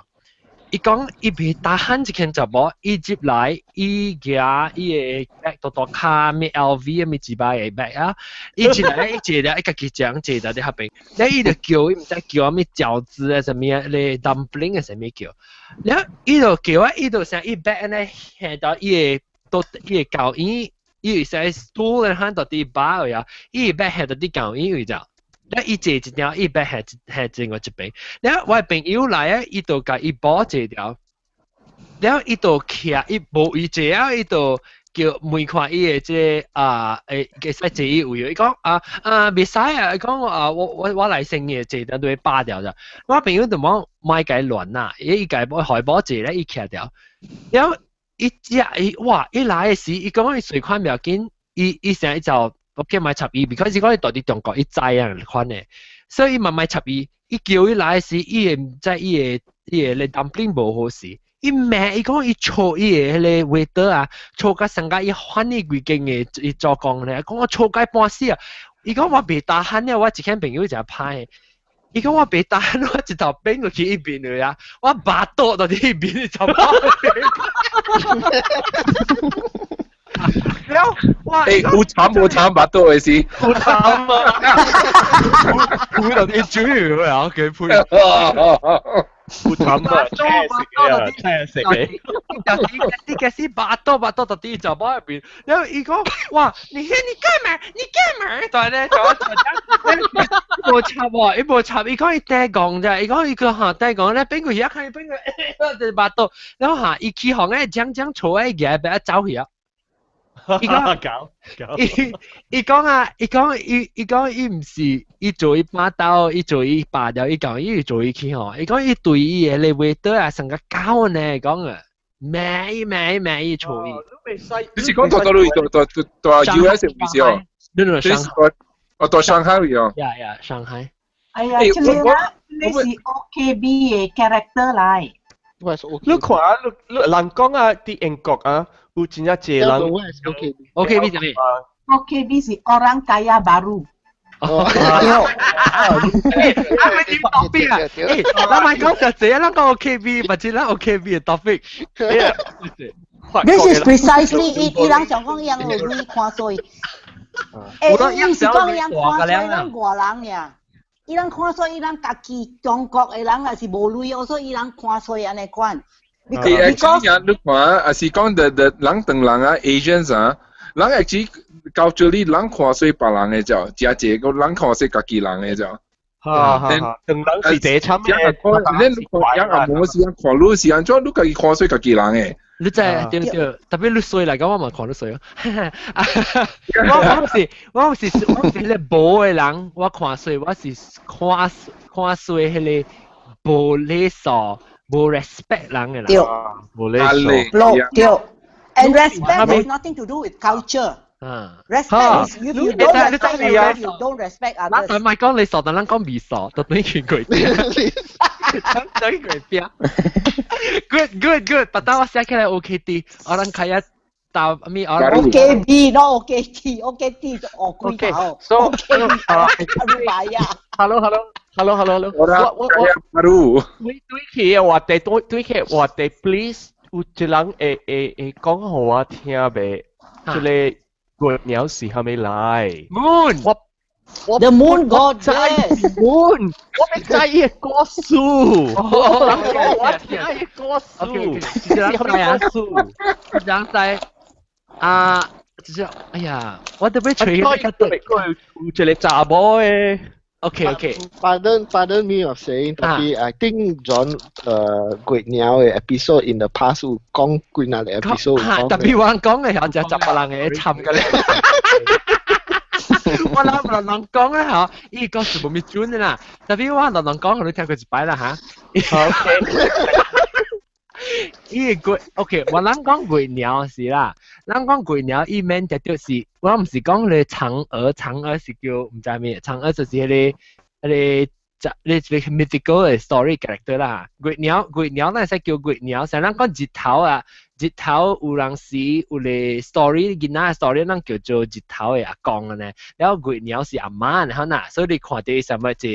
伊講伊袂 tahan 一間查某，伊入來，伊舉伊个 bag 大大卡咩 LV 咩幾百个 bag 啊，伊入來伊坐了，伊家己一人坐在佇彼邊，咧伊就叫伊毋知叫啥物餃子啊，啥物咧 dumpling 啊，啥物叫，了伊就叫啊，伊就想伊 bag 按呢下到伊个到伊个交椅，伊會使 stool 喺到啲把呀，伊會喺到啲舊伊位就，了伊坐一條，伊欲下下另外一邊。了我朋友來啊，伊就共伊補坐條，了伊就徛，伊無位坐啊，伊就叫問看伊的這個啊，會使坐伊位，伊講啊啊，袂使啊，伊講啊，我來先嘅坐條都會霸掉咋。我朋友就講莫共伊亂啦，伊共伊海補坐咧，伊徛掉，了伊食伊哇，伊來的時，伊講伊隨款袂要緊，伊成日就我叫莫插伊，because 伊講伊住佇中國，伊知啊款的，所以伊嘛莫插伊。伊叫伊來的時，伊會毋知伊的咧 dumpling 無好勢。伊罵伊講伊錯伊的彼個 waiter 啊，錯甲成個伊反伊規間的伊做工咧，講我錯甲半死啊！伊講我袂 tahan 了，我一間朋友誠歹。伊講我袂 tahan，我一頭變過去伊面去啊，我巴肚就佇伊面就跑。了，哇！欸，有慘無慘巴肚的是？有慘啊！有就啲煮啊，幾配。有慘啊！青食嘅，青食嘅。啲嘅是巴肚巴肚就啲就包入邊，然後伊講哇，你幹嘛？你幹嘛？但係咧，就就無插喎，伊無插，伊講伊低講啫，伊講伊個嚇低講咧，邊個一看邊個就巴肚，然後嚇伊起行咧，將將坐喺嘢，俾佢走去啊。伊講，伊講啊，伊講伊伊講伊毋是，伊做伊把刀，伊做伊拔掉，伊講伊做伊去吼，伊講伊對伊的咧 waiter 啊，成個狗呢，講啊，咩咩咩伊做伊。你是講到到到到到 US 位是哦？ No，上海。哦，到上海位哦。 Yeah，上海。哎呀，這個啦，這是 OKB 的 character 來。你看啊，你你人講啊，佇英國啊。有真正濟人，OKB 啥物？OKB 是 orang kaya baru。哦，啊，咪點 topic 啊？欸，咱莫講實際，咱講 OKB，或者咱 OKB 的 topic。 This is precisely 伊伊人想講伊人有錢看衰，欸，伊是講伊人看衰咱外人爾，伊人看衰伊人家己中國的人也是無錢，所以伊人看衰按呢款。欸，actually 你看，啊是講的的人等人啊，Asians 啊，人 actually culturally 人看衰別人的啫，誠濟個人看衰家己人的啫。哈哈，等人是第慘的。你看人阿無時間看女時間，怎你家己看衰家己人的？你知對對，特別你衰來講，我嘛看你衰哦。我我是我是我是彼個無的人，我看衰，我是看看衰彼個無禮數。無 respect 人嘅啦，對，無禮數，對，and respect has nothing to do with culture。Respect is if you don't respect yourself, you don't respect others。咱唔係講你傻，但咱講未傻，就等於過邊，等於過邊。Good, good, good。不但我寫起來 OK 啲，我咱開一答咩？我 OKB ，not OKT，OKT 就惡鬼頭。 So, OKB 係啊。 Hello, hello. Hello, hello, hello。我我我對對起的話題，對對起的話題，please 有一人會會會講予我聽袂？這個月娘是啥物來？Moon。我 The Moon God yes。 Moon，我欲知伊的故事。我人講我聽伊的故事。是啥物故事？人知啊，就是哎呀，我特別揣個有一個查某的。 OK。 Pardon me of saying, 但 I think John 月娘的 episode in the past 有講幾若個 episode。特別我講嘅時候就十個人嘅參嘅咧。我諗人人講咧嗬，伊個是無咪準的啦。特別我人人講，你聽過一擺啦嚇。 OK。伊個 OK，我人講月娘是啦，人講月娘伊免特就是，我毋是講咧嫦娥，嫦娥是叫毋知咩，嫦娥就是彼個彼個你個 mythical 的 story character 啦。月娘月娘咱會使叫月娘，像咱講日頭啊，日頭有人時有個 story 囡仔 story，咱叫做日頭的阿公呢，然後月娘是阿媽，然後呐，所以你看到什麼這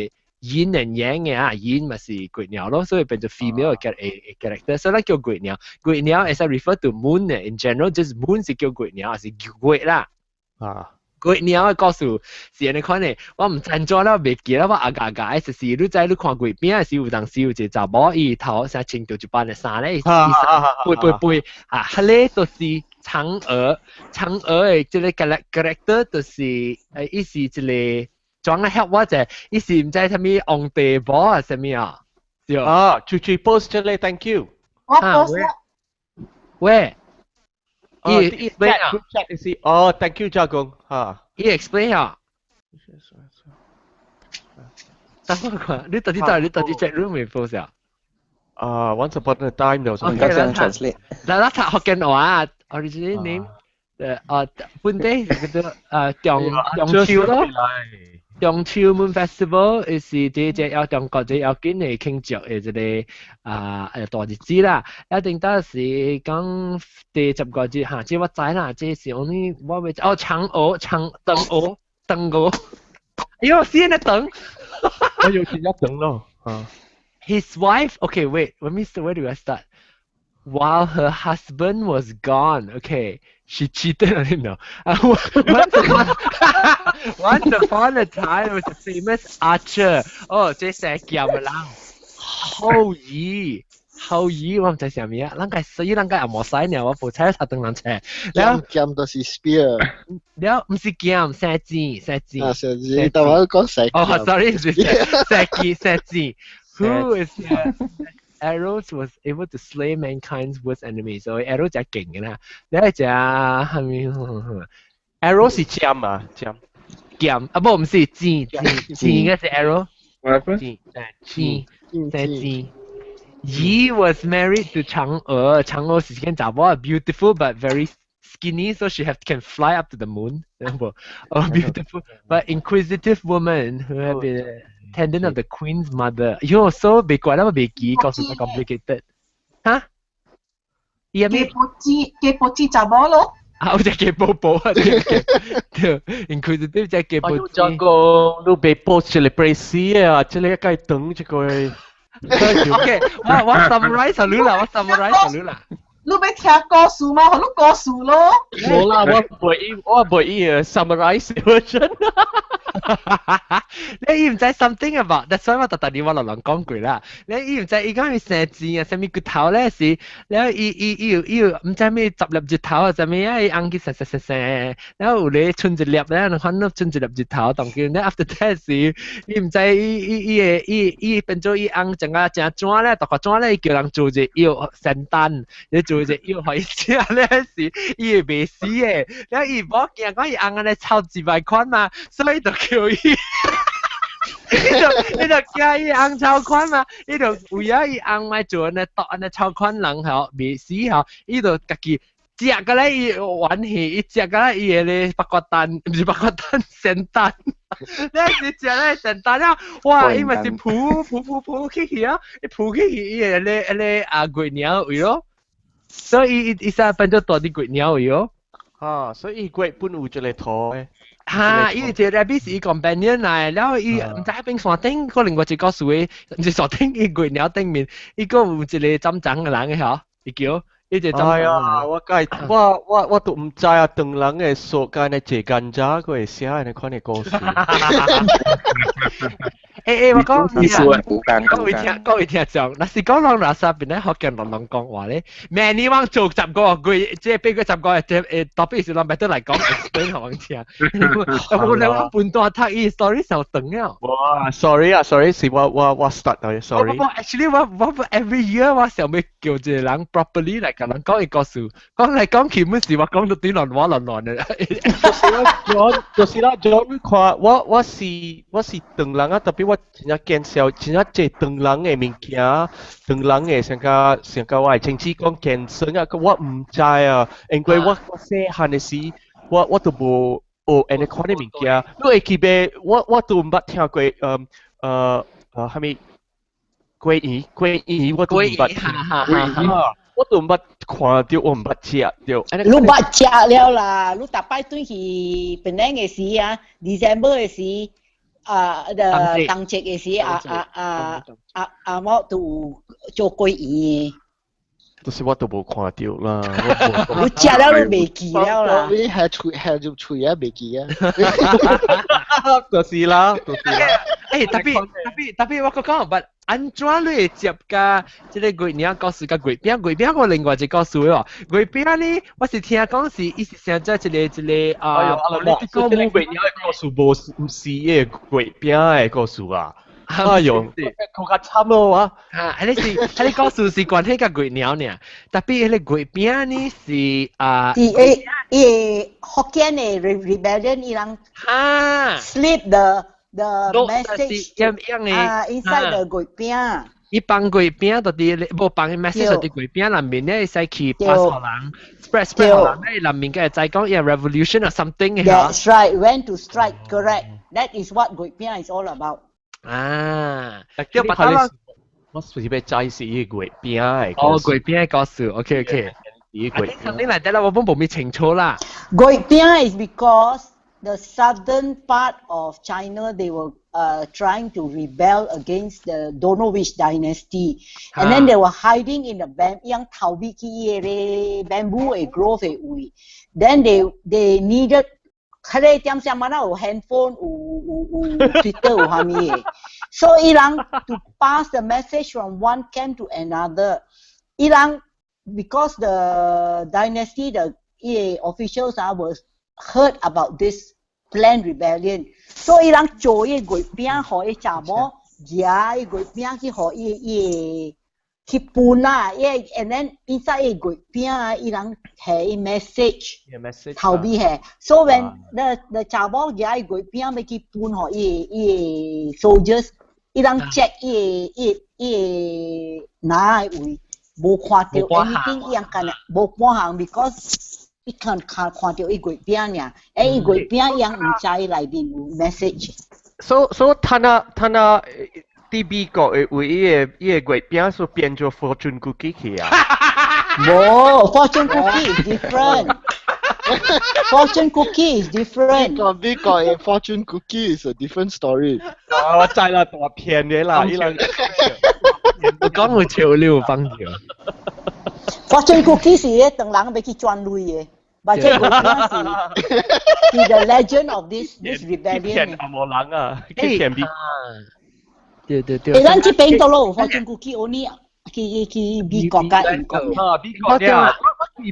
陰 and 陽的啊，陰嘛是月娘咯，所以變做 female 嘅 character，所以咱叫月娘。月娘會使 refer to moon 嘅，in general，just moon 是叫月娘，還是月啦。啊。月娘的故事是按呢款的，我毋知怎了，袂記得我阿家家，就是你知你看月餅時有當時有一個查某伊頭啥穿著一般的衫咧，伊背背背啊，彼個就是嫦娥，嫦娥的這個 character 就是伊是一個裝來 help 我者，伊是毋知啥物皇帝婆啊啥物啊？對。啊，chuchu post 這個，thank you。我 post 啦。喂，伊 explain 啊，group chat 是哦，thank you 趙公嚇。伊 explain 啊。等我看，你到底 chat room 未 post 啊？啊，once upon a time 就 OK，咱 translate。來，咱讀福建話，originally name，本地叫做中秋咯。中秋 Moon Festival 是這隻要中國這要緊的慶祝的這個大日子啦。一定當時講第10個節嚇，這我知啦，這是 only 我會哦嫦娥長燈娥燈娥，哎呦，先一等，我要先一等咯，啊。 His wife, okay, wait, let me where do I start? While her husband was gone, okay, she cheated on him. No. Once upon a time, there was a famous archer. 哦，這射劍的人，后羿，后羿，我毋知啥物啊，咱個所以咱個也無使呢，我無猜他當人車。劍劍就是 spear。了，毋是劍，射箭，射箭。啊，射箭，但我講射劍。哦，sorry，是射箭，射箭。Who is arrows was able to slay mankind's worst enemy？所以 arrow 就勁嘅啦。你係隻係咪？arrow 是劍啊，劍劍啊，不，毋是箭箭箭嘅是 arrow。箭箭射箭。Yi was married to 嫦娥，嫦娥是間查某，beautiful but very skinny, so she have can fly up to the moon. A beautiful but inquisitive woman who had been attendant of the queen's mother. 喲，so 別怪啦，我袂記，告訴佢 complicated。嚇？伊係咩？雞波子，雞波子查某咯。啊，有隻雞寶寶啊，對對，inquisitive 隻雞波子。這個你被 post 出嚟 press 啊，這個該等這個。 OK，我 summarize 你啦，我 summarize 你啦。你欲聽故事嗎？予你故事咯。無啦，我袂伊 summarize version。你伊毋知 something about，that's why 我特特你我落人講過啦。你伊毋知伊講伊生字啊，啥物骨頭咧是，了伊有毋知咩十粒日頭啊，啥物啊，伊翁去生生生生，然後有咧剩一粒咧，反正剩一粒日頭，當今咧 after that 是，伊毋知伊伊伊會伊伊變做伊翁成個成怎咧，大個怎咧，伊叫人做一個藥仙丹，你做一個藥予伊食咧是，伊會袂死的。了伊無驚講伊翁按呢臭一百款嘛，所以就叫伊。伊就驚伊翁臭款嘛，伊就為咗伊翁莫做按呢毒按呢臭款人吼，袂死吼，伊就家己食個咧伊玩戲，伊食個咧伊個咧白骨丹，毋是白骨丹，仙丹。你是食咧仙丹了，哇！伊嘛是浮浮浮浮起去啊，伊浮起去伊個咧咧啊月娘位咯，所以伊伊啥變做大啲月娘位咯。啊，所以月本有一個圖的。哈，伊一個 rabbit 是伊 companion 來，了伊毋知喺邊山頂，可能我一個樹的，毋是山頂，伊月娘頂面，伊閣有一個針長的人的吼，伊叫伊一個針長。哎呀，我該我都毋知啊，唐人的說間的坐甘蔗，閣會寫按呢款的故事。欸欸，我講各位聽眾，若是講人垃圾邊咧福建人人講話咧，明年我做10個月，這8月10個月，這特別是咱別得來講，explain 予阮聽。我兩個半段讀伊 story 受長了。哇，sorry 啊，sorry，是我 start 啊，sorry。我 actually 我 every year 我想欲叫一個人 properly 來共人講伊故事，講來講去，每時我講到對亂話亂亂的。就是啦，John，就是啦，John，你看我是唐人啊，特別我真正見笑，真正濟唐人的物件，唐人的上個上個我的親戚講健身啊，我毋知啊，因為我細漢的時，我都無學按呢款的物件。你會記袂？我都毋捌聽過，啥物鮭魚鮭魚我都毋捌聽，我都毋捌看著，我毋捌食著。你捌食了啦，你逐擺轉去檳城的時啊，December 的時。啊，冬節的時，阿阿某都有做鮭魚的。就是我都無看著啦。你食了你袂記了啦。你係喙係入喙啊，袂記啊。就是啦，就是啦。欸，特別特別特別，我講，but 按怎你會接佮這個月娘故事佮月餅？月餅我另外一個故事喎。月餅呢，我是聽講是伊是成只一個一個啊，你講冇月娘的故事，無毋是伊個月餅的故事啊。哎喲，更較慘咯啊！啊，彼個是彼個故事是關係佮月娘爾，特別彼個月餅呢是啊，是伊伊福建的 rebellion 伊人哈 slip the message 啊 inside the 月餅。伊放月餅就佇無放 message 佇月餅內面咧，會使去 pass 予人，spread spread 予人咧，內面嘅會知講伊 revolution or something 嘅。 That's right, when to strike, correct. That is what 月餅 is all about. 啊，叫別他我是欲知是伊月餅的。哦，月餅的故事，OK OK。伊月餅。你來得啦，我本無咪清楚啦。月餅 is because the southern part of China, they were trying to rebel against the don't know which dynasty, and then they were hiding in the bamboo, 樣逃避去伊個 bamboo 的 grove 的位。Then they needed 佢哋點上嘛有 handphone 有有有 Twitter 有啥物的，所以伊人 to pass the message from one camp to another，伊人 because the dynasty the 伊個 officials 啊 was heard about this planned rebellion，所以伊人做伊個月餅予伊查某，夾伊月餅去予伊伊去分啦，伊 and then inside 伊月餅啊，伊人下伊 message，頭尾下，so when the 查某夾伊月餅欲去分予伊伊 soldiers，伊人 check 伊伊伊拿的位，無看著 anything，伊人干焦無半項，because 伊看看看著伊月餅爾，欸伊月餅伊人毋知內面有 message。 So 他那他那佇美國的為伊個伊個月餅所變做 fortune cookie 去啊？無，fortune cookie is different。Fortune cookie is different。美國的 fortune cookie is a different story。啊，我知啦，大騙的啦，伊人。我講有潮流放掉。 Fortune cookie 是迄當人欲去賺鐳的，but 這個月餅是是 the legend of this rebellion。騙紅毛人啊，去騙美。對對對。欸，咱這邊都有 fortune cookie，only 去去美國佮英國。啊，美國呀，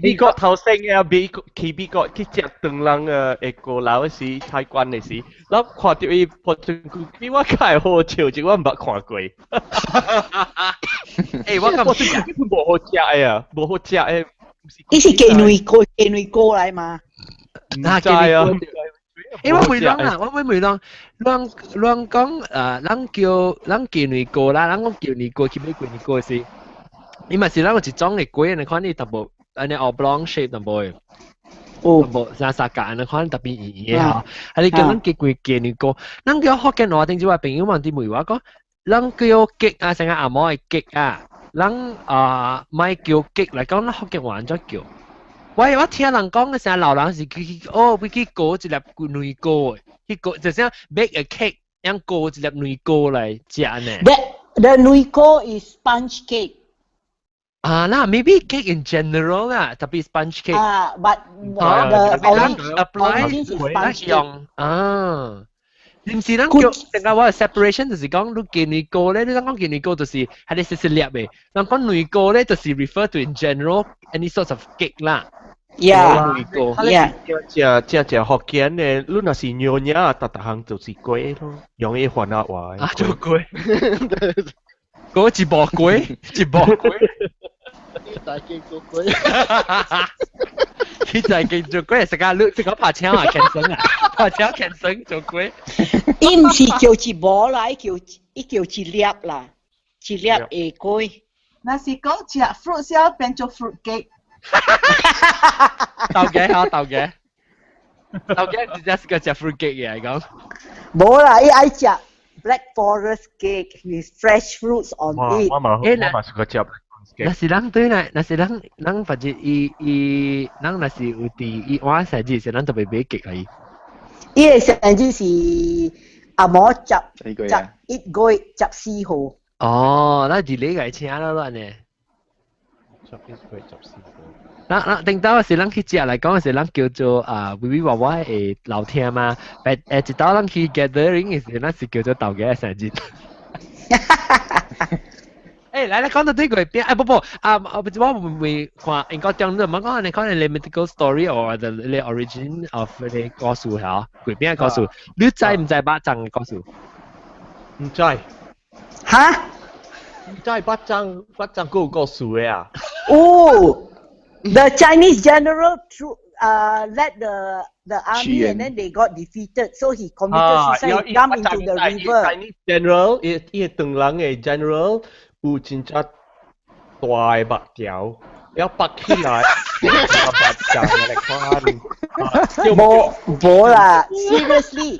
美國頭先嘅美國去美國去食長人嘅高樓時，菜館的時，然後看著伊 fortune cookie，我較會好笑，這我毋捌看過。欸，我感覺 fortune cookie 無好食的啊，無好食的。伊是雞卵糕，雞卵糕來嘛？啊，知啊。欸，我問人啊，我問問人，人人講人叫人雞卵糕啦，人講雞卵糕去買雞卵糕時，伊嘛是咱有一種的粿，你看你淡薄按呢 oblong shape 淡薄的，哦，淡薄三三角按呢款特別圓圓的吼，啊你叫咱叫雞雞卵糕，咱叫福建話頂陣我朋友問啲問我講，咱叫 cake 啊，成個紅毛的 cake 啊，咱啊莫叫 cake 來講，咱福建話按怎叫？我我聽人講嘅時候，老人是去去哦，欲去糕一粒卵糕的，去糕就是 bake a cake，樣糕一粒卵糕來食呢。 The 卵糕 is sponge cake。啊，那 maybe cake in general 啦，特別 sponge cake。啊，but the origin is sponge cake。啊，毋是咱叫成個我 separation 就是講你雞卵糕咧，你講雞卵糕就是係你細細粒的，人講卵糕咧就是 refer to in general any sort of cake 啦。 Yeah. 正正正福建的，你若是娘惹，逐逐項就是粿咯，用伊番仔話。啊，做粿。嗰一薄粿，一薄粿。大家做粿。佢就係叫做粿，食個你食個拍車啊，牽繩啊，拍車牽繩做粿。伊毋是叫一毛啦，伊叫伊叫一粒啦，一粒下粿。若是講食 fruit 先變做 fruit cake。豆嘅嚇，豆嘅，豆嘅直接是個食 fruit cake 嘅嚟講。無啦，伊愛食 black forest cake with fresh fruits on it。我嘛我嘛是個食。若是咱對來，若是咱咱反正伊伊，咱若是有佇伊碗生日時，咱特別買 cake 予伊。伊個生日是紅毛11月14號。哦，那佇你個請啦，亂呢。 11月14號。咱咱頂到是咱去食來講是咱叫做啊微微娃娃的老聽嘛，誒誒一道咱去 gathering 的時，咱是叫做豆家生日。誒，來來講到呢個邊，誒不不，啊我我會唔會看應該講你唔講你講你 mythical story or the origin of 你故事嚇，鬼邊故事，你知唔知肉粽嘅故事？唔知。嚇？唔知肉粽肉粽個故事嘅啊？哦，the Chinese general through led the army and then they got defeated, so he committed suicide, he jumped into the river. Chinese general，伊伊唐人嘅 general 有真正大嘅目條，要拔起來，肉粽來看。無無啦，seriously,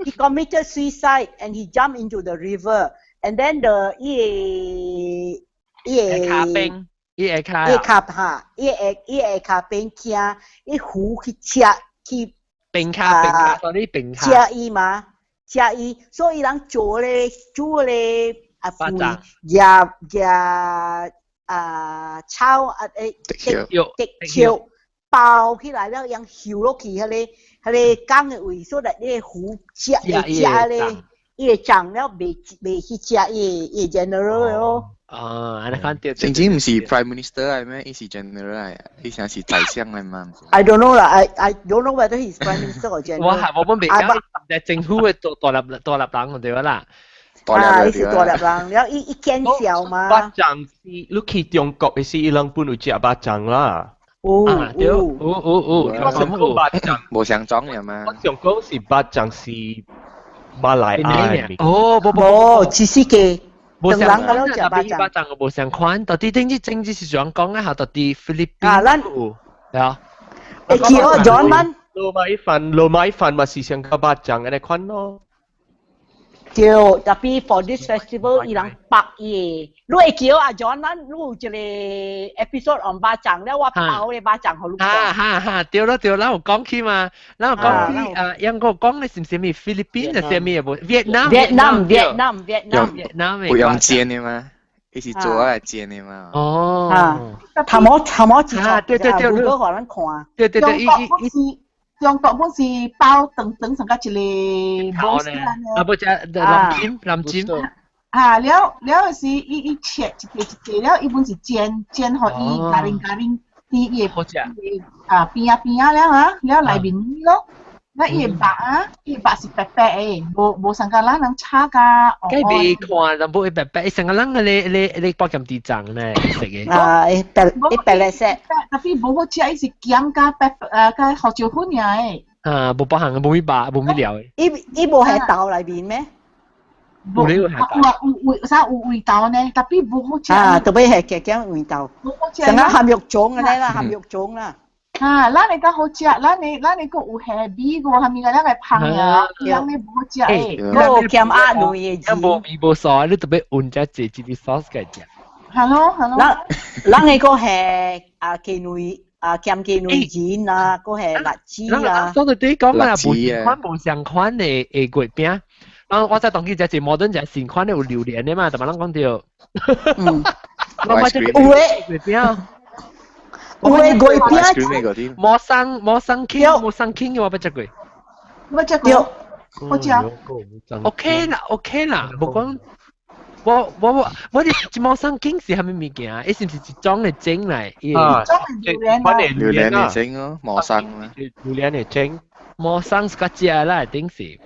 he committed suicide and he jumped into the river, and then the 伊伊卡兵，伊會卡，伊卡哈，伊會伊會卡兵驚，伊虎去食去冰卡冰卡，sorry 冰卡，食伊嘛，食伊，所以人做咧做咧啊，夾夾啊草啊誒，竹竹包起來了，用游落去彼個彼個江的位，所以你虎食會食咧，伊會長了，袂袂去食伊伊 general 咯。哦，按呢款對。真正毋是 prime minister 來咩？伊是 general 來，伊啥是宰相來嘛？I don't know 啦，I don't know whether he's prime minister or general。我係我本未講，係政府嘅大大粒大粒人對啦。啊，伊是大粒人，了伊伊見笑嘛。肉粽是你去中國的時，伊人本有食肉粽啦。有對，有有有，我想講肉粽無相種嘅嘛。我想講是肉粽是馬來亞的。哦，無無，只是個。無相款，特別肉粽無相款，到底頂次政治是怎講啊？到底菲律賓啊，咱係啊。會記哦，John 們。撈米飯，撈米飯嘛是上個肉粽按呢款咯。對，特別 for this festival，伊人白伊，你會記啊？John 咱你有一個 episode on 肉粽了，我包咧肉粽予你看。哈哈哈，對咯對，咱有講起嘛，咱有講起啊，英國講咧是毋是物菲律賓定啥物無？越南越南越南越南越南的。有用煎的嗎？伊是做來煎的嘛？哦。啊，頭毛頭毛一啊，對對對，如果予咱看。對對對，伊伊伊。中國本是包長長成個一個頭呢，啊不只藍尖藍尖。啊，了了是伊伊切一塊一塊了，伊本是煎煎予伊加啉加啉，佇伊個啊邊仔邊仔了啊，了內面咯。那伊個肉啊，伊個肉是白白的，無無像個咱人炒甲。梗未看，但無白白，成個人個咧咧咧包鹹豬腸呢食嘅。啊，伊白伊白咧色。特別無好食，伊是鹹加白加胡椒粉爾的。啊，無包含無米肉，無米料的。伊伊無喺豆內面咩？無有有有啥有味道呢？特別無好食。啊，特別係加減味道。無好食。成個鹹肉粽按呢啦，鹹肉粽啦。啊，咱的較好食，咱的咱的閣有蝦米個，蝦米個咱個芳啊，咱的無好食的。閣有鹹鴨卵的。無味無素，你特別混只濟一啲 sauce 來食。係咯係咯。咱咱的閣係啊雞卵啊鹹雞卵仁啊，閣係栗子啊。所以對講啊，無相款無相款的的月餅。然後我再當去食一摩登食新款的有榴蓮的嘛，逐擺攏講著。嗯。我捌食有的月餅。有的月餅，摩桑摩桑 king 摩桑 king 我捌食過。捌食過。好食。 OK 啦 OK 啦，無講我我我我哋摩桑 king 是啥物物件？伊是毋是一種的整來？啊，一種榴蓮啊。榴蓮的整咯，摩桑啊。榴蓮的整。摩桑是較食啦，頂是。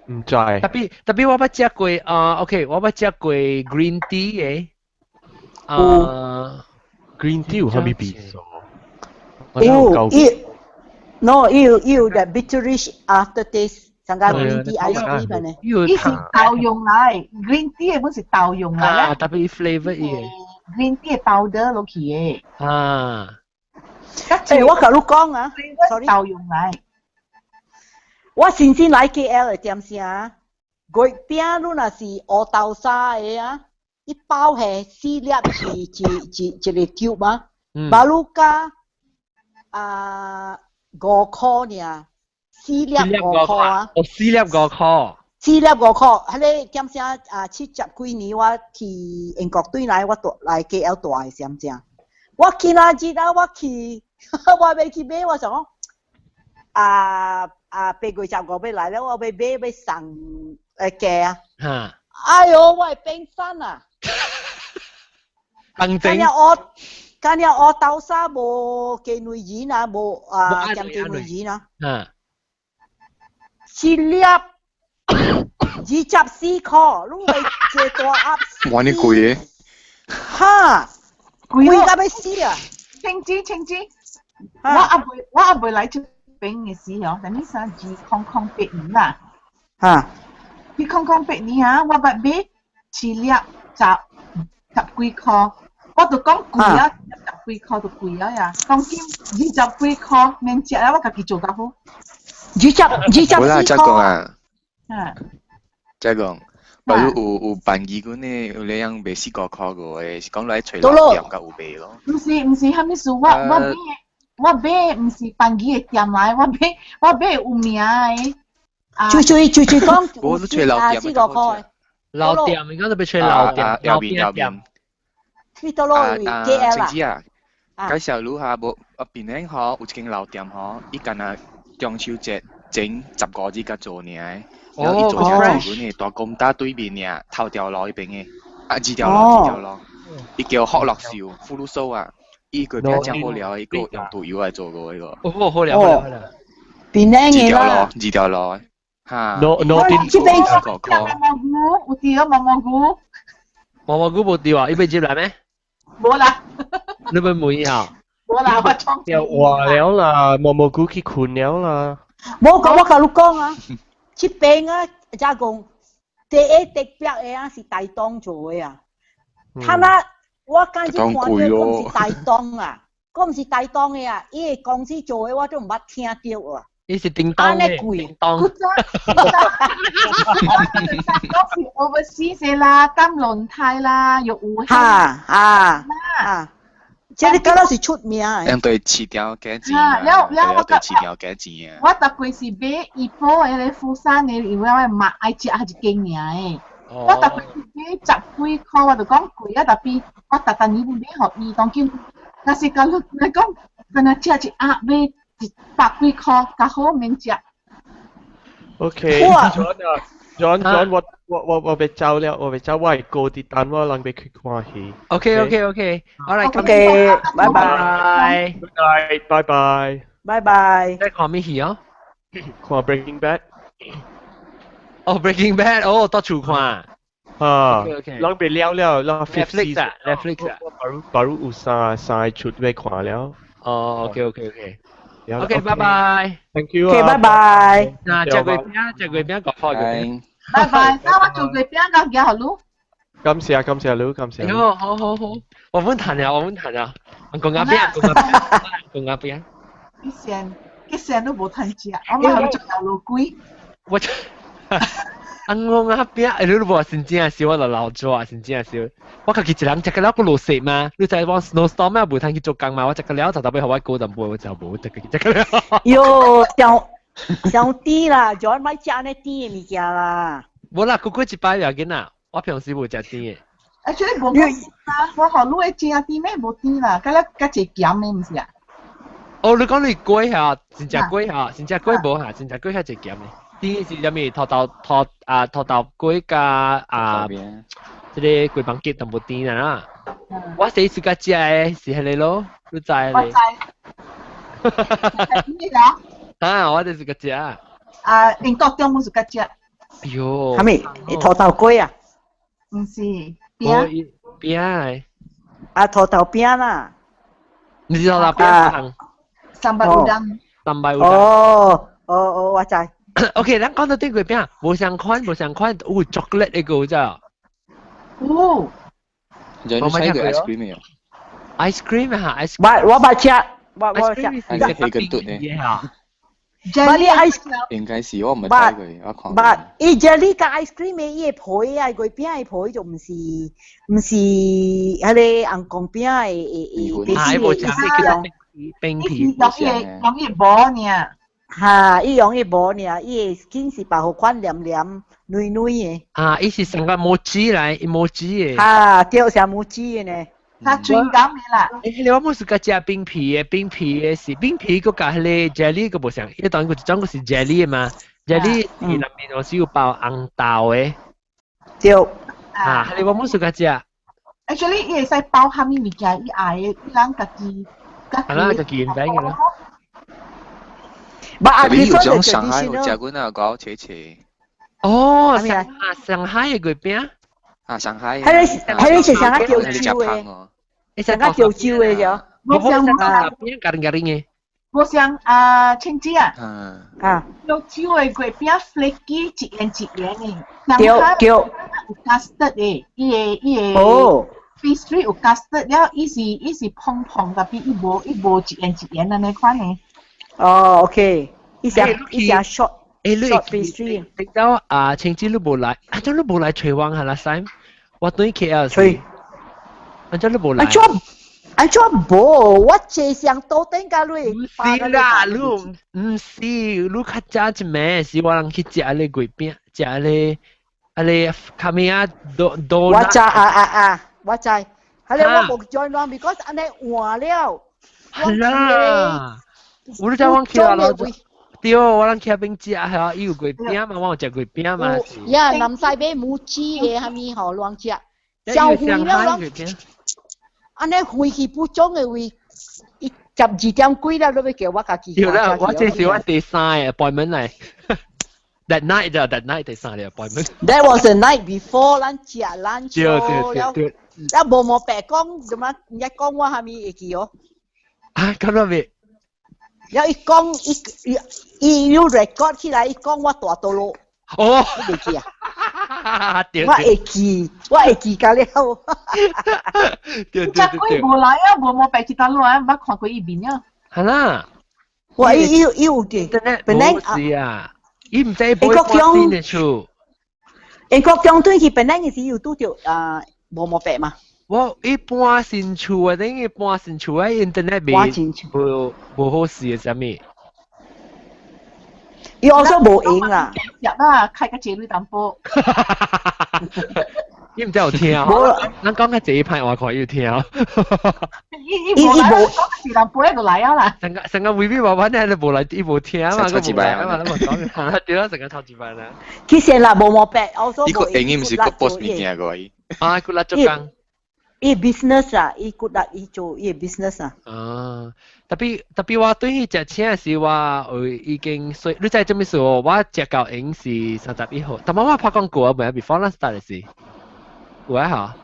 毋知。特別特別我捌食過啊，OK，我捌食過 green tea 的。啊。 Green tea 有啥物味素？有，伊，no，伊有伊有 that bitterish aftertaste，像個 green tea ice cream 呢。伊是豆蓉來，green tea 的本是豆蓉來。啊，特別 flavor 伊。 green tea 的 powder 落去的。啊。誒，我共你講啊，sorry，豆蓉來。我先先來 KL 的點聲，月餅你若是烏豆沙的啊。一包係四粒是一一一個 tube 啊，馬魯加啊5箍爾，四粒五箍啊。哦，四粒五箍。四粒五箍，彼個點聲啊？七十幾年我去英國轉來，我住來 KL 住的時陣，我今仔日啊，我去，我欲去買，我想講啊啊8月15欲來了，我欲買欲送誒雞啊。哎喲，我係冰山啊！當真。今日我豆沙無雞內仁啊，無啊鹹雞內仁啊。嗯。一粒24箍，攏會一大盒。哇！你貴嘅。哈！貴到欲死啊！清子清子，我阿妹來這邊嘅時候，啥物啥2008年啦。哈。2008年啊，我捌買一粒十幾箍。我就講貴啊，十幾箍就貴啊呀！當今20幾箍免食啊，我家己做較好。24箍啊！啊，再講，比如有辦義管的，有兩樣賣4個箍個的，是講來揣老店較有賣咯。毋是，啥物事？我買毋是辦義的店來，我買有名的。最最最最講，我是揣老店4個箍的。老店，你講是欲揣老店，老店。去倒落去 KL 啊！啊，介紹你下無？啊，檳城吼有一間老店吼，伊干焦中秋節前15日才做爾，然後伊做成做阮的大公大對面爾，頭條路彼邊的，啊二條路，伊叫福樂壽，福祿壽啊，伊粿餅真好料，伊閣用豆油來做過彼個。哦，好料好料好料。檳城的啦。二條路，哈。 No no，這邊毛毛菇，有佇毛毛菇。毛毛菇無佇啊？伊欲入來咩？無啦，你欲問伊下？無啦，我創。又話了啦，毛毛菇去睏了啦。無講，我共你講啊，這邊啊，才講第一特別的啊是台東做的啊。他那我剛才看到講是台東啊，講是台東的啊，伊个公司做的我都毋捌聽著啊。伊是叮當的，叮當。古早是 overseas 啦，金輪胎啦，又有。哈啊啊！這個敢若是出名的。用對市場價錢啊，對市場價錢啊。我逐季是買怡保的咧，釜山的，因為我媽愛食一間爾的。我逐季是買十幾箍，我就講貴啊，特別我逐逐年買予伊，當今若是甲你來講，敢若食一盒買100幾箍，較好免食。 OK，John 啊，John John，我欲走了，我欲走，我會過佇等我人欲去看戲。 OK，好啦，OK，拜拜。 Good night，拜拜。拜拜。在看咩戲啊？看 Breaking Bad。哦，Breaking Bad，哦，到厝看。啊， OK，人別了了，人 Netflix 啊，Netflix 啊。 baru 有三個出欲看了。哦，OK，OK，OK。OK，拜拜。 Thank you。 OK，拜拜。嗱，食月餅，食月餅，個泡月餅。拜拜，那我做月餅甲寄予你。感謝感謝你，感謝。喲，好好好，我們談了，我們談了。講阿邊，講阿邊，講阿邊。以前都無趁食，我嘛做頭路鬼。我，啊我阿邊，你都無真正燒，我就老做啊，真正燒。我家己一人食個了個落雪嘛，你知我 snowstorm 啊，無通去做工嘛，我食個了就特別予我過淡薄，我就無食個食個了。喲，上上甜啦，就愛食呢甜的物件啦。無啦，過過一擺要緊啦，我平時無食甜的。啊，這個無講啊，我予你的正甜咩？無甜啦，甲了較濟鹹的，毋是啊？哦，你講你粿嚇，真正粿嚇，真正粿無嚇，真正粿較濟鹹的。甜是啥物？土豆粿加啊，這個雞飯結淡薄甜啦。我第一次食的是彼個咯，你知我知。咩啦？啊，我就是個食。啊，英國中午是個食。哎喲。啥物？土豆粿啊？毋是餅。餅。啊，土豆餅啦。你是土豆餅？三百烏冬。三百烏冬。哦，我知。 OK，咱講到對月餅，無相款，無相款，有 chocolate 的個有知？有。你食過 ice cream 沒有？ice cream 啊，ice cream。我捌食，我食。係黑跟燉的。捌你 ice 應該是我毋捌食過，我看過。捌，伊 jelly 佮 ice cream 的伊的皮啊，月餅的皮就毋是彼个紅光餅的的的的的冰皮。用伊磨爾。哈，伊用伊磨爾，伊的 skin 是白予款黏黏軟軟的。啊，伊是成個 mochi 來，mochi 的。哈，對，像 mochi 的呢。較水感的啦。欸，彼個我冇是佮食冰皮的，冰皮的是冰皮，閣佮彼個 jelly 閣無相，伊當然一種閣是 jelly 的嘛，jelly 伊內面有是有包紅豆的。對。啊，你我冇暑假食。 Actually，伊會使包蝦米物件，伊愛的，伊人家己家己。係啦，家己invent 嘅啦。 But I 特別有 prefer 種 the 上海有 traditional 食過那個切切。哦，上海嘅月餅。啊，上海。係你是上海潮州嘅，上海潮州嘅啫。我想啊，邊garing garing 嘅。我想啊，青子啊，啊，潮州嘅月餅 flaky 一圓一圓嘅，對對，有 custard 嘅，伊個哦，pastry 有 custard 了，伊是蓬蓬，特別伊無一圓一圓按呢款嘅。哦，OK，伊只 short 誒， short pastry。你到啊，青子你無來，啊，怎你無來揣我下啦，Sam？我對 KL 吹，啊，怎你無來？啊，怎啊怎無？我坐上桌頂甲你。唔是啦，你唔是，你較早一暝是我人去食你月餅，食你啊你卡米啊多多。我知啊啊啊，我知。係咧，我無 join 啷，because 按呢換了。係啦，我都知我去啊，對，我人去邊食係伊有月餅嘛，我有食月餅嘛。呀，南西買母雞的蝦米吼亂食，小肥了攏。按呢飛去不中的位，伊12點幾了，你欲叫我家己。對啦，我這是我第三個 appointment 嚟。That night 就 that night 第三個 appointment。 That was the night before 咱食 lunch。對對對對。啊，無白講，做乜？一講我蝦米會記哦？啊，咁樣未？了伊講，伊伊有 record 起來，伊講我大肚囉。哦，你袂記啊？我會記，我會記甲了。對對對對。無來啊，無無白去倒落啊，毋捌看過伊面啊。係啦。我伊伊有伫，本來是啊，伊毋知買半新的厝。英國江對去本來是有拄著啊無毛白嘛。我伊搬新厝啊，等於搬新厝啊，internet 未無無好勢的啥物。伊我說無閒啦。入啊，開個節女淡薄。伊毋知有聽，咱講較濟歹話看伊有聽。伊伊無來，講是淡薄就來啊啦。成個成個微微娃娃呢，都無來，伊無聽嘛，佢無來嘛，都無講，對啊，成個頭一擺啦。其實啦，無毛白，我說伊個英語毋是個 post 物件個伊。啊，佢拉做工。伊 business 啊，伊骨力伊做伊 business 啊。啊，特別我對彼隻車是我已經說，你知做咩事哦？我食到閒是31號，但我拍廣告啊，未 before 咱 start 時，有啊嚇？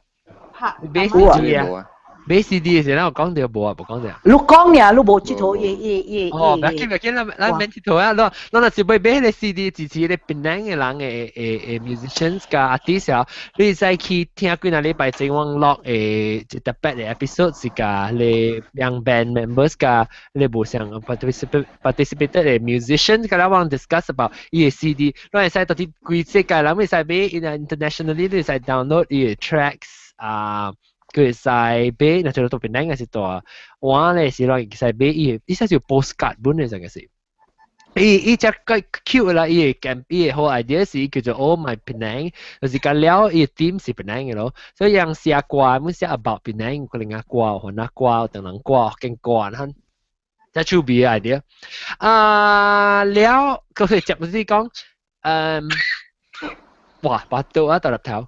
拍買 CD 啊？買 CD 嘅時，咱有講到無啊？無講到。你講呀，你無佚佗伊伊伊。哦，唔要緊唔要緊，咱咱免佚佗啊！咱咱若是欲買彼個 CD 支持彼個檳城嘅人嘅嘅嘅 musicians 佮 artist 啊，你會使去聽幾若禮拜前我錄嘅一特別嘅 episode 是佮你 young band members 佮你無相 participate 嘅 musicians 佮咱 discuss about 伊嘅 CD，你會使到底規世界人會使買，internationally 你會使 download 伊嘅 tracks 啊。佢會使買，若就到檳城嘅是大，我咧是攏會使買伊，伊使是 postcard 本嘅，這個是。伊伊只個 cute 啦，伊個 camp 伊個好 idea 是叫做 Oh My Penang，就是講了伊個 theme 是檳城嘅咯，所以人寫歌，每寫 about Penang，可能啊歌、雲南歌、唐人歌、福建歌，咱這趣味嘅 idea。啊，了，佢哋接唔是講，嗯，哇，把刀啊，大粒頭。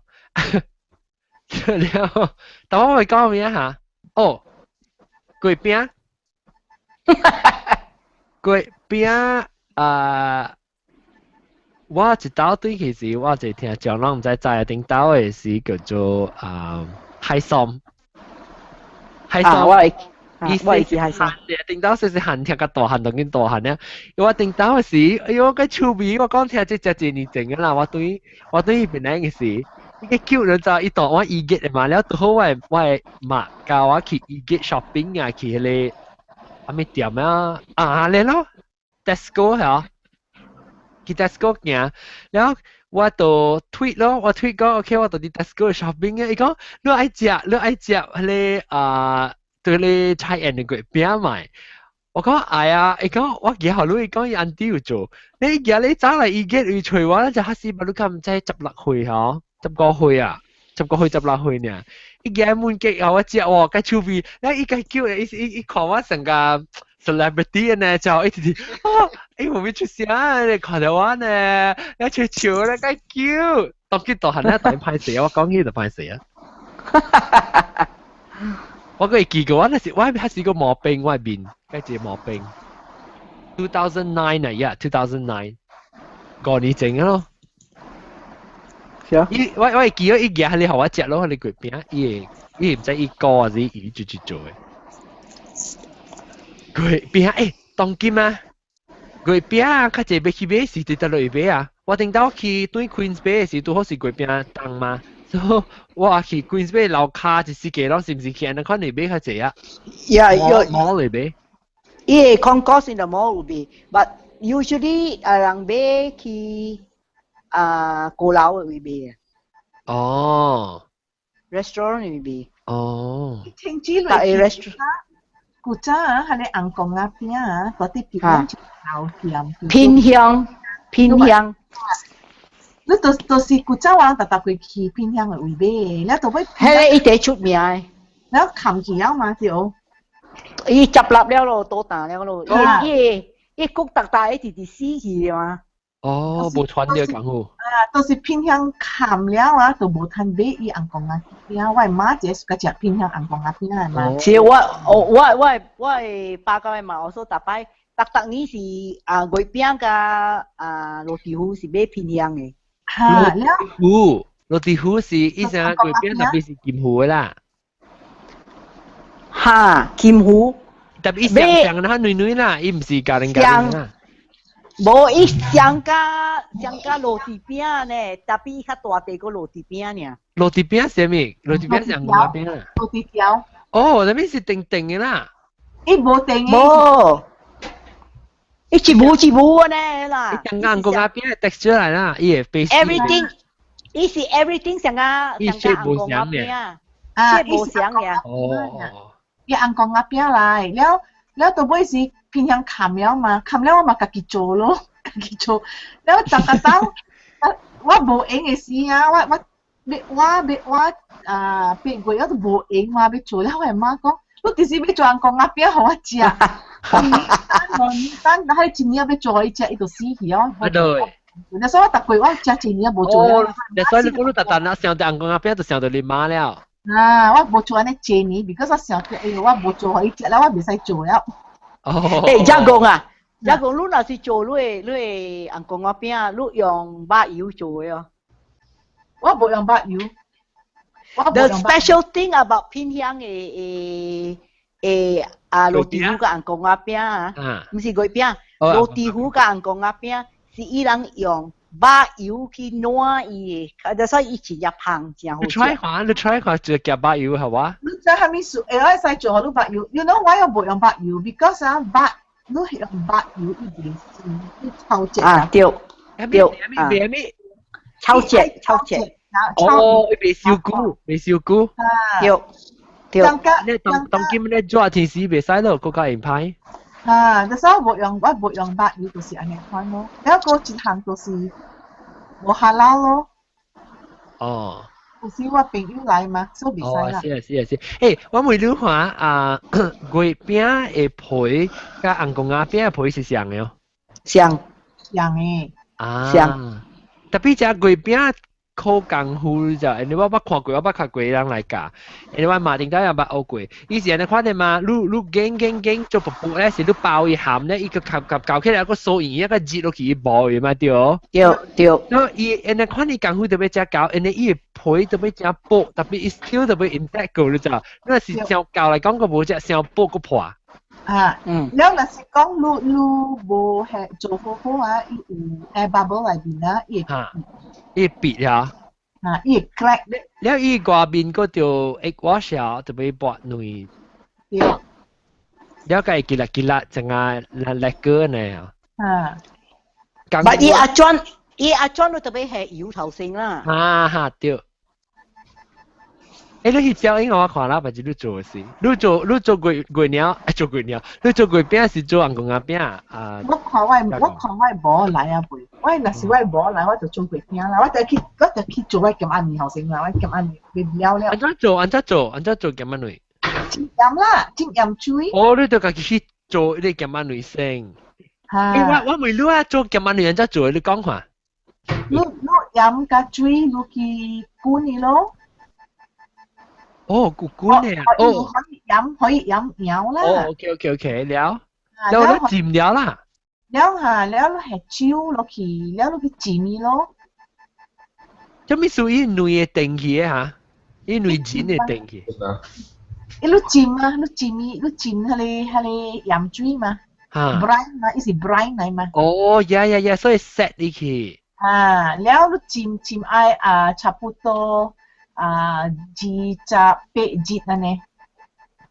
了，但我會講咩嚇？哦，月餅，月餅啊！我一道對其實我就聽講，攏毋知知啊，頂兜的是叫做啊海參，海參，我會，我會記海參。頂兜細細漢聽較大漢，當緊大漢呢。我頂兜時，哎呦，個趣味，我講聽這只一年前嘅啦，我對彼邊嘅時。伊個叫人就伊當我 Egate 的嘛，了拄好我的媽教我去 Egate shopping 啊，去彼個啥物店啊，啊咧咯，Tesco 嚇，去 Tesco 行，了我就 tweet 咯，我 tweet 講 OK，我到佇 Tesco shopping 啊，伊講你愛食你愛食彼個啊，對咧菜園的月餅買。我講愛啊，伊講我寄予你，伊講伊 auntie 有做，你寄你走來 Egate 位揣我，就嚇死，你敢毋知16歲吼？15歲啊，15歲16歲爾，伊寄滿極予我食喎，較趣味，了伊共叫伊伊伊看我成個 celebrity 呢，就一直啊，欸無咪出聲，你看到我呢，一出笑咧，幾 cute，當佢大漢咧，大歹勢，我講起就歹勢啊。我個會記過，我那時我還是個毛病，我面，該一個毛病。2009啊，yeah，2009，5年前咯。是啊。伊我會記得伊舉你予我食咯，你月餅，伊會伊毋知伊講還是伊直直做的。月餅欸，當今啊，月餅啊，較濟欲去買是佇佗落買啊？我頂晝去對 Queens 買的時，拄好是月餅檔嘛，所以我去 Queens 買樓跤一四個攏是毋是去按呢款嚟買較濟啊？ Yeah，有 mall 嚟買。伊個 concourse in the mall 有賣，but usually 啊人買去啊高樓會賣啊。哦。 Restaurant 會賣。哦。聽之類 restaurant。古早啊，係你紅公仔餅啊，嗰啲片老店。偏鄉，偏鄉。你都是古早我特特會去偏鄉的位買，你都會。係伊第出名的。你冚起了嘛對。伊執笠了咯，倒彈了咯。伊伊谷大大一直直死去嘛。哦，無傳了講好。啊，都是偏鄉冚了啊，都無趁買伊紅公仔餅。我媽這是個食偏鄉紅公仔餅的嘛。是我我我我我爸甲我媽，我說逐擺逐逐年是啊月餅佮啊羅蒂糊是買偏鄉的。哈，羅蒂糊，羅蒂糊是以前月餅特別是金糊的啦。哈，金糊。特別上上那軟軟啦，伊毋是加零加零啦。無，伊上加上加羅蒂餅呢，特別較大塊個羅蒂餅爾。羅蒂餅是啥物？羅蒂餅是紅餅啊。羅蒂條。哦，那邊是定定的啦。伊無定的。無。伊一無一無呢啦。伊像紅公仔餅的 texture 來啦，伊會 base。 Everything，伊是 everything 上加上加紅公仔餅啊，伊無相嘅。哦。伊紅公仔餅來了。了到尾是偏向冚了嘛，冚了我嘛家己做咯，家己做。了逐個當，我無閒的時啊，我我我我啊八月我都無閒嘛，欲做了我媽講，你幾時欲做紅公仔餅予我食？兩年等，等一年欲做予伊食，伊就死去哦。啊對。那所以我逐個月我食一年無做了。所以你講你逐逐若想著紅公仔餅，就想著你媽了。啊！我無做按呢濟年，because 我想著，哎喲，我無做予伊食了，我袂使做了。哦。欸，遮講啊，遮講，你若是做你的你的紅公仔餅，你用肉油做的哦。我無用肉油。 The special thing about 偏鄉的的的啊，羅蒂糊佮紅公仔餅啊，毋是月餅，羅蒂糊佮紅公仔餅是伊人用肉油去滗伊的，所以伊真正芳，真好食。你 try 看，你 try 看，就夾肉油好哇？你知蝦米事？會我會使做予你肉油。You know 我又無用肉油，because 啊肉，你用肉油伊袂生，伊臭舌啊對對啊，袂咩？臭舌臭舌。哦，伊袂燒久，袂燒久。對對。你當當今咧熱天時袂使咯，閣較會歹。啊，那時候我無用肉油，就是按呢款咯。了閣一項就是無 halal 咯。哦。有時我朋友來嘛，所以袂使啦。哦，是啊，是啊，是。欸，我問你看啊，月餅的皮佮紅公仔餅的皮是像的哦。像。像的。啊。像。特別這月餅苦功夫就，因為我捌看過，我捌看過人來教，因為我媽頂晝也捌學過。伊是按呢款的嘛，你你捲捲捲做薄薄咧，是你包伊餡咧，伊個夾夾夾起來個酥圓，一個熱落去伊無的嘛對。對對。所以伊按呢款伊功夫特別遮厚，因為伊的皮特別遮薄，特別伊 still 特別 intact 過，你知？那是上厚來講，閣無遮傷薄閣破。啊，嗯，了若是講你你無係做好好啊，伊有 air bubble 內面啊，伊會伊會癟啊，啊，伊會 crack。了伊外面閣著 egg wash 啊，特別抹兩。對。了解會結力結力，成啊力個呢。啊。但伊阿轉，伊阿轉都特別係油頭先啦。啊哈對。欸，你去照應我看啦，還是你做的是？你做你做月月鳥，做月鳥，你做月餅是做紅公仔餅啊？我看我某來啊未？我若是我某來，我就做月餅啦。我就去做我鹹仔麵後生啦，我鹹仔麵袂了了。按怎做？按怎做？按怎做鹹仔麵？浸鹽啦，浸鹽水。哦，你就家己去做你鹹仔卵先。欸，我問你啊，做鹹仔卵按怎做？你講看。你鹽佮水，你去滾伊咯。哦，滾滾的啊。哦。可以鹽，可以鹽舀啦。哦，OK OK OK，了。了你浸了啦。了哈，了你下酒落去，了你去浸伊咯。啥物屬於卵會定去的哈？伊卵仁會定去。伊你浸啊，你浸伊，你浸彼個鹽水嘛。哈。 brine 嘛，伊是 brine 來嘛。哦，呀呀呀，所以 set 入去。啊，了你浸浸愛啊，差不多啊28日按呢。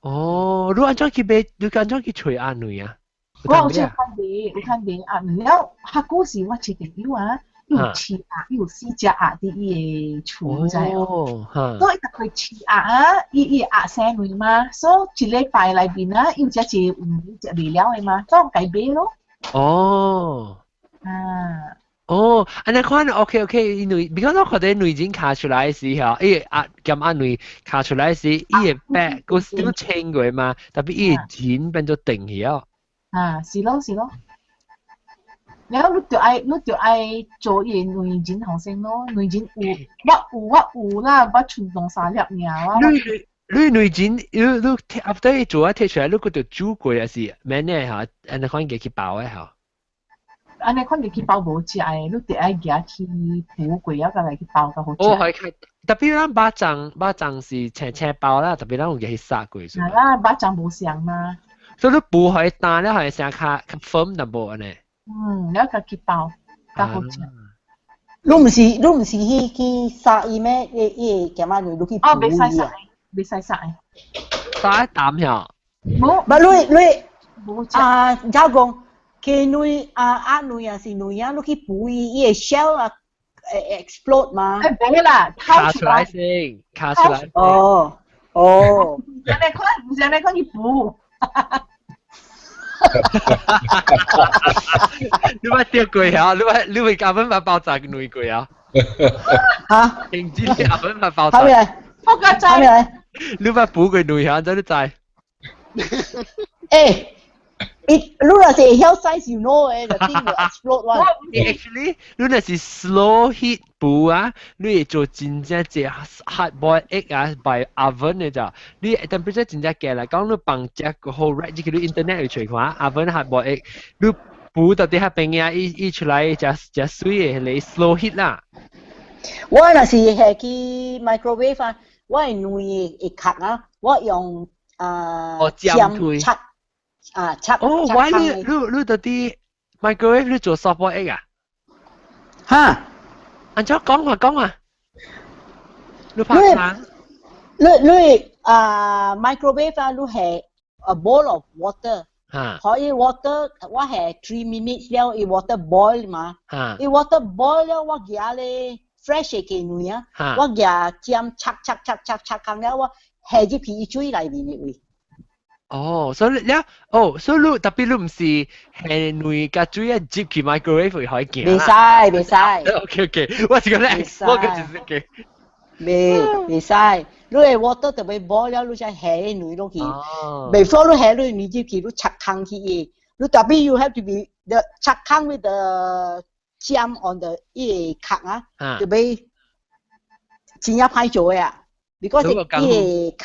哦，你按怎去買？你按怎去揣鴨卵啊？我有去看佇，有看佇鴨卵了，較久是我一朋友啊，伊有飼鴨，伊有四隻鴨佇伊的厝，知哦，所以伊逐個飼鴨啊，伊的鴨生卵嘛，所以一禮拜內面啊，伊有食一個食袂了的嘛，所以共買咯。哦。啊。哦，按呢款 OK OK，因為 because 我看到卵仁敲出來時吼，伊鴨鹹鴨卵敲出來時，伊會白，閣 still 青過嘛，tapi 伊的仁變做定去哦。啊，是咯是咯。然後你就愛做伊個卵仁頭先咯，卵仁有我有啦，我剩兩三粒爾我。你卵仁，你 after 伊做啊摕出來，你閣著煮過還是免呢嚇？按呢款過去包的吼。按呢款入去包無食的，你得愛夾去煮過了，再來去包較好食。哦，係，tapi 咱肉粽肉粽是青青包啦，tapi 咱有去殺過。係啦，肉粽無相嘛。所以你補予焦了，予聲較較 firm 淡薄按呢。嗯，了共去包較好食。你毋是去殺伊咩？伊鹹仔卵你去哦，袂使殺，袂使殺的。殺一啖曉。無，不你啊，怎講？雞卵啊，鴨卵也是卵啊，你去補伊，伊會 shell 啊，會 explode 嘛？欸，無啦，敲出來先，敲出來。哦哦。毋是按呢款，毋是按呢款去補。你捌著過啊？你會夾粉發爆炸卵過啊？嚇？認真夾粉發爆炸。係咪？我個知。係咪？你捌補過卵啊？怎你知？欸。你若是會曉 size you know 誒，the thing will explode one。 Actually，你若是 slow heat 補啊，你會做真正隻 hard boiled egg 啊，by oven 的咋？你 temperature 真正低來講，你放隻個好 right，這個你 internet 會揣看 oven hard boiled egg，你補到底下邊啊，伊出來誠誠媠的，彼個 slow heat 啦。我若是下去 microwave 啊，我的卵會殼啊，我用啊尖插。啊，插哦，我你到底 microwave 你做 soft boiled egg 啊？哈？按怎講啊講啊？你拍啥？你啊 microwave 啊，你係 a bowl of water。哈。可以 water 我係 3 minutes 了，伊 water boil 嘛。哈。伊 water boil 了，我夾咧 fresh 的雞卵啊，我夾尖插插插插插空了，我下入去伊水內面的位。哦，所以了，哦，所以你 tapi 你毋是下卵佮水啊入去 microwave 會可以行袂使，袂使。 OK OK，我是講咧，我個就是個。袂使，你的 water 特別 boil 了，你才下卵落去。Before 你下卵入去，你插空去伊，你 tapi you have to be the 插空 with the 尖 on the 伊個殼啊，特別真正歹做的啊，because 伊個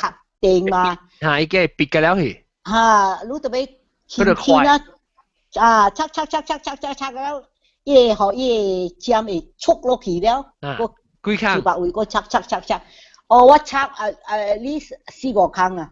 殼定嘛。嚇，伊個逼個了去。嚇，你特別輕輕啊，啊，插插插插插插插了，伊個予伊個尖會出落去了，閣幾空？四百位閣插插插插。哦，我插啊啊，你四五空啊。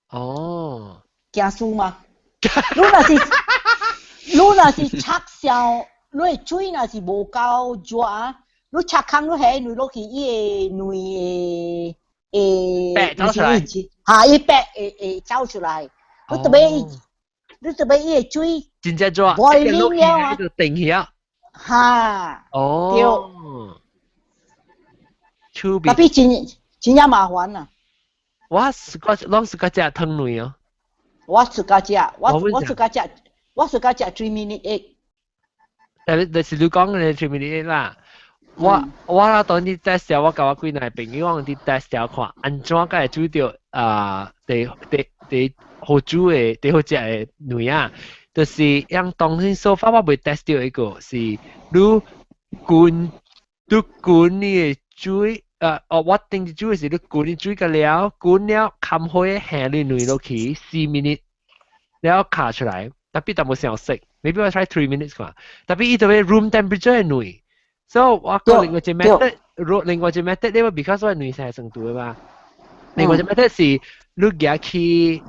哦。驚輸嘛？你若是插傷，你的水若是無夠熱啊，你插空你下卵落去，伊個卵會會白走出來。嚇，伊白會會走出來。你特別伊個水真正熱， boiling 了啊，就定起啊。嚇。哦。對。特別真真正麻煩啊！我是個攏是個食湯卵哦。我自家食，我自家食，我自家食 3 minute egg。但是你講的 3 minute egg 啦，我當你 test 我共我幾個朋友，我佇 test 看，按怎才會煮著啊？第第第好煮的，最好食的卵啊，就是樣當先 so far 我未 test 到一個是你滾你的水，哦，我定煮的是你滾你水個了，滾了冚火下你卵落去4 minute，了卡出來，特別淡薄小食，maybe 我 try 3 minutes 看，特別伊就 room temperature 的卵，所以我講另外一個 method，另外一個 method 你話 because 我卵係生度的嘛，另外一個 method 是你夾去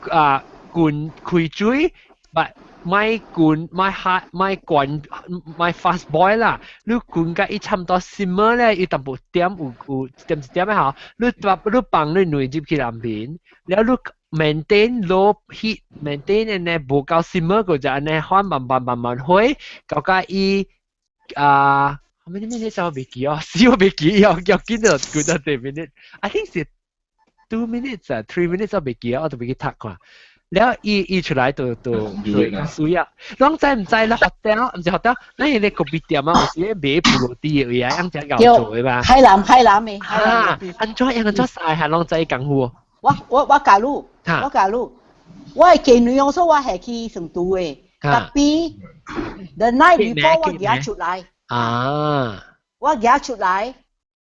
啊滾開水，but 莫滾莫 hot 莫滾莫 fast boil 啦，你滾甲伊差唔多 simmer 咧，伊淡薄點有有點一點仔吼，你放你卵入去內面，了你 maintain low heat，maintain 按呢無夠 simmer 個就按呢緩慢慢慢慢火，到甲伊啊，how many minutes 我袂記哦，死我袂記，要要緊到幾多 minute？I think 是 2 minutes 啊，3 minutes 我袂記啊，我都袂去讀看。了伊伊出來就較水啊！攏知毋知咧？hotel 毋是 hotel，咱迄個咖啡店啊，有時買布羅蒂的位啊，樣只𠢕做的嘛。海南海南的。啊，按怎樣按怎曬係攏知功夫？我教你，我教你，我的雞卵我說我係去成都的，tapi the night before 我夾出來。啊！我夾出來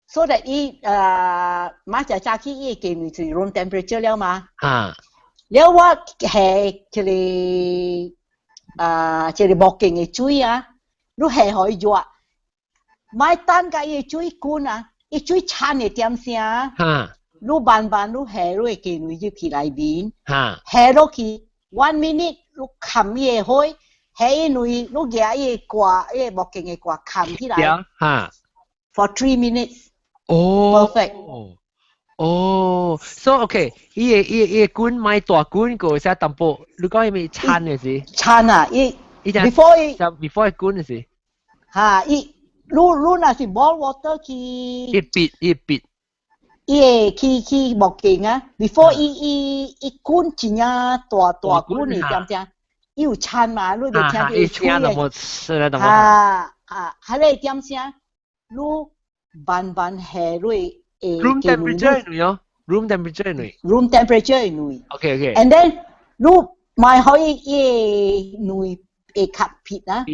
，so that 伊馬上早起伊雞卵是 room temperature 了嘛。啊。了我係一個啊，一個木鏡的水啊，你下予伊熱，莫等甲伊的水滾啊，伊水歎的點聲，你慢慢你下你的雞卵入去內面，下落去 one minute 你冚伊的火，下伊卵你舉伊的蓋，伊個木鏡的蓋冚起來，for 3 minutes，哦，perfect。哦，so OK，伊個滾莫大滾個寫淡薄，你講伊咪歎的是？歎啊，伊伊 before 伊 before 伊滾的是？哈，伊你你若是 boil water 去，伊筆伊筆，伊會去木鏡啊，before 伊伊伊滾真正大大滾的點點，伊有歎嘛，你就聽到伊吹的，哈哈，彼個點聲，你慢慢下落。 Room temperature 卵哦，room temperature 卵。 Room temperature 卵。 OK。 And then 你莫予伊伊卵會較撇啊，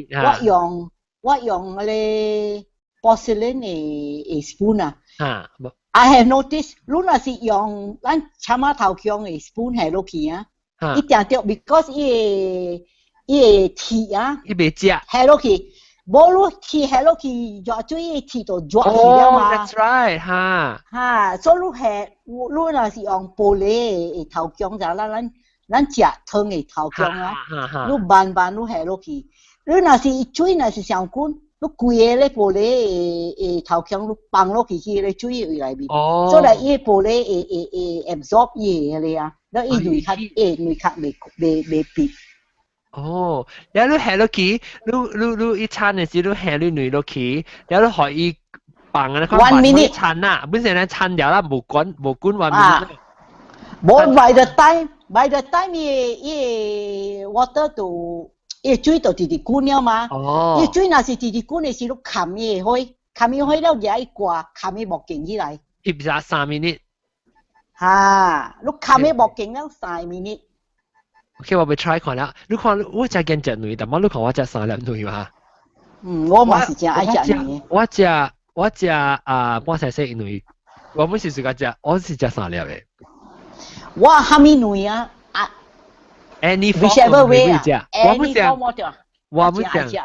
我用嗰個 porcelain 的 spoon 啊。I have noticed，你若是用咱摻仔頭強的 spoon 下落去啊，一定著 because 伊個鐵啊，伊袂食。下落去。無你鐵下落去，熱水伊鐵就熱去了嘛。 That's right，哈。哈，所以你下，你若是用玻璃的頭強，就咱食湯的頭強啊，你慢慢你下落去。你若是水若是上滾，你規个咧玻璃的頭強，你放落去去個水位內面，所以伊玻璃會 absorb 伊個個啊，你伊卵較會卵較袂變。哦，然後你下落去，你一歎的時，你下你卵落去，然後你予伊放啊， One minute 歎啦，本身咧歎掉啦，無管無管 one minute。無 by the time 伊個 water 就伊水就直直滾了嘛。哦。伊水若是直直滾的時，你冚伊個火，冚伊火了，舉伊蓋，冚伊木鏡起來。伊唔是3 minute。哈，你冚伊木鏡了3 minute。 OK，我欲 try 看啦。你看我食見食卵，但我你看我食三粒卵嘛。嗯，我嘛是真愛食卵。我食啊，半細細卵，我本是自家食，我是食三粒的。我蝦米卵啊？啊，any whichever way 啊，我唔食，我唔食。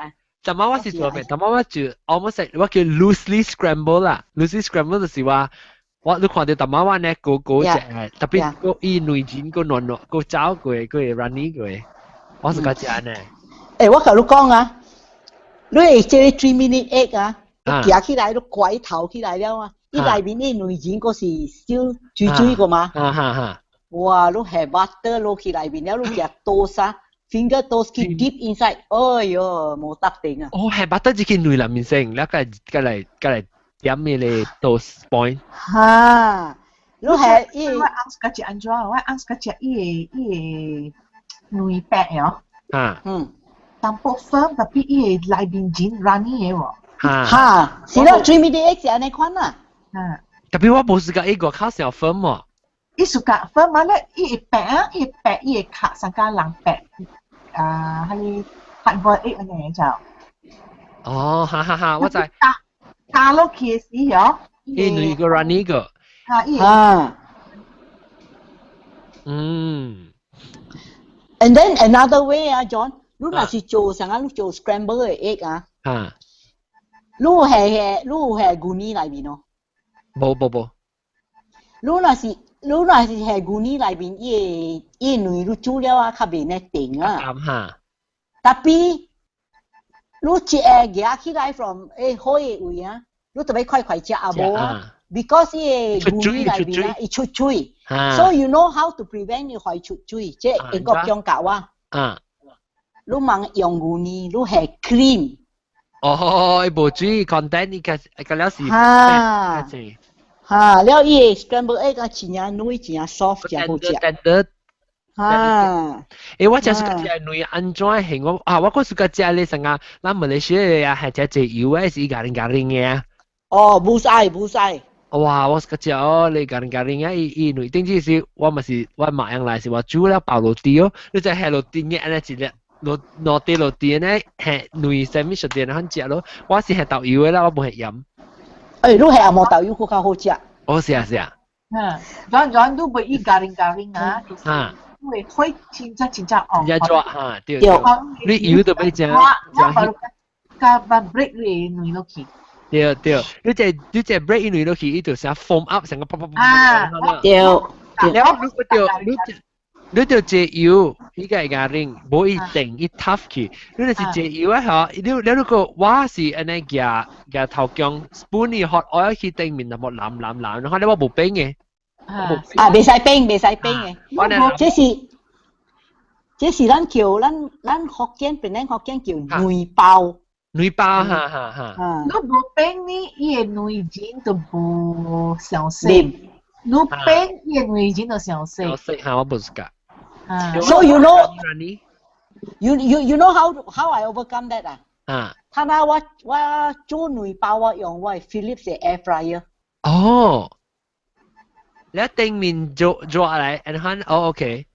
但我是做咩？但我就 almost 我叫 loosely scramble 啦，loosely scramble 就是話。我你看到淡仔我呢個個食，特別個伊內煎個軟軟個走過個 runny 過，我是較食呢。欸，我共你講啊，你會這個 3 minute egg 啊，夾起來，你拐頭起來了啊，伊內面的內煎閣是燒水水個嘛？哈哈哈。哇！你下 butter 落去內面了，你夾 toast 啊，finger toast 去 deep inside，哎喲，無得定啊！哦，下 butter 入去內內面先，了個個來個來。點咩咧 toast point？哈，你係伊我翁自己食按怎？我翁自己食伊個卵白哦。啊。淡薄 firm，特別伊個內面真 runny 的喎。哈。哈，是啦，3 minute egg 是按呢款啊。啊。特別我無試過伊外口上 firm 喎。伊 suka firm 啊咧，伊會白啊，伊會白，伊會卡上加人白啊，係 hard boiled egg 按呢就。哦，哈哈哈，我知。加加落去的時候，伊兩個 runny 個。啊，伊啊。And then another way 啊，John，你若是做啥啊？你做 scramble 的 egg 啊？啊。你係牛奶內面咯？無無無。你若是係牛奶內面，伊個卵你煮了啊，較袂呢定啊。啱哈。 Tapi 你一個夾起來 from 好的位啊，你特別快快食啊無啊？Because 伊個牛奶內面啊，伊出水。So you know how to prevent 伊會出水？這英國講教我。你茫用牛奶，你係 cream。哦，伊無水 content，伊個個了是。哈。哈，了伊個 scramble egg 啊，真正軟，真正 soft，真好食。 Tender。哈。欸，我真是食卵按怎形我啊，我閣是較食咧啥啊，咱馬來西亞啊，係食濟油的，是garing garing 的啊。哦，無使無使。哇！我是較食哦，你 garing garing 啊，伊伊卵頂只是我嘛是我馬樣來是我煮了包落地哦，你再下落地嘅按呢一粒落落地落地呢，下卵啥物熟啲然後食咯。我是下豆油的啦，我無下鹽。欸，你下紅豆油閣較好食。哦，是啊是啊。嗯，然然你袂伊 garing garing 啊，啊。因為會真正真正紅。真正熱哈，對對。你油都欲食食。我加把 break 你卵落去。對對，你這 break 伊卵落去，伊就成 foam up 成個噗噗噗。啊，對。了你就這油，伊個會 garing，無伊定伊 tough 去。你若是這油啊吼，你如果我是按呢夾夾頭姜 spoon 伊 hot oil 去頂面，那麼淋淋淋，然後你我無冰嘅。啊，袂使冰，袂使冰嘅。這是咱叫咱福建檳城福建叫卵包。卵包，哈哈哈。你無冰呢，伊個卵仁就無上色。你冰伊個卵仁就上色。上色哈，我無是㗎。 So you know, you know how I overcome that 啊？啊。他那我做卵包我用我 Philips 的 air fryer。哦。你頂面做做來，然後哦 OK。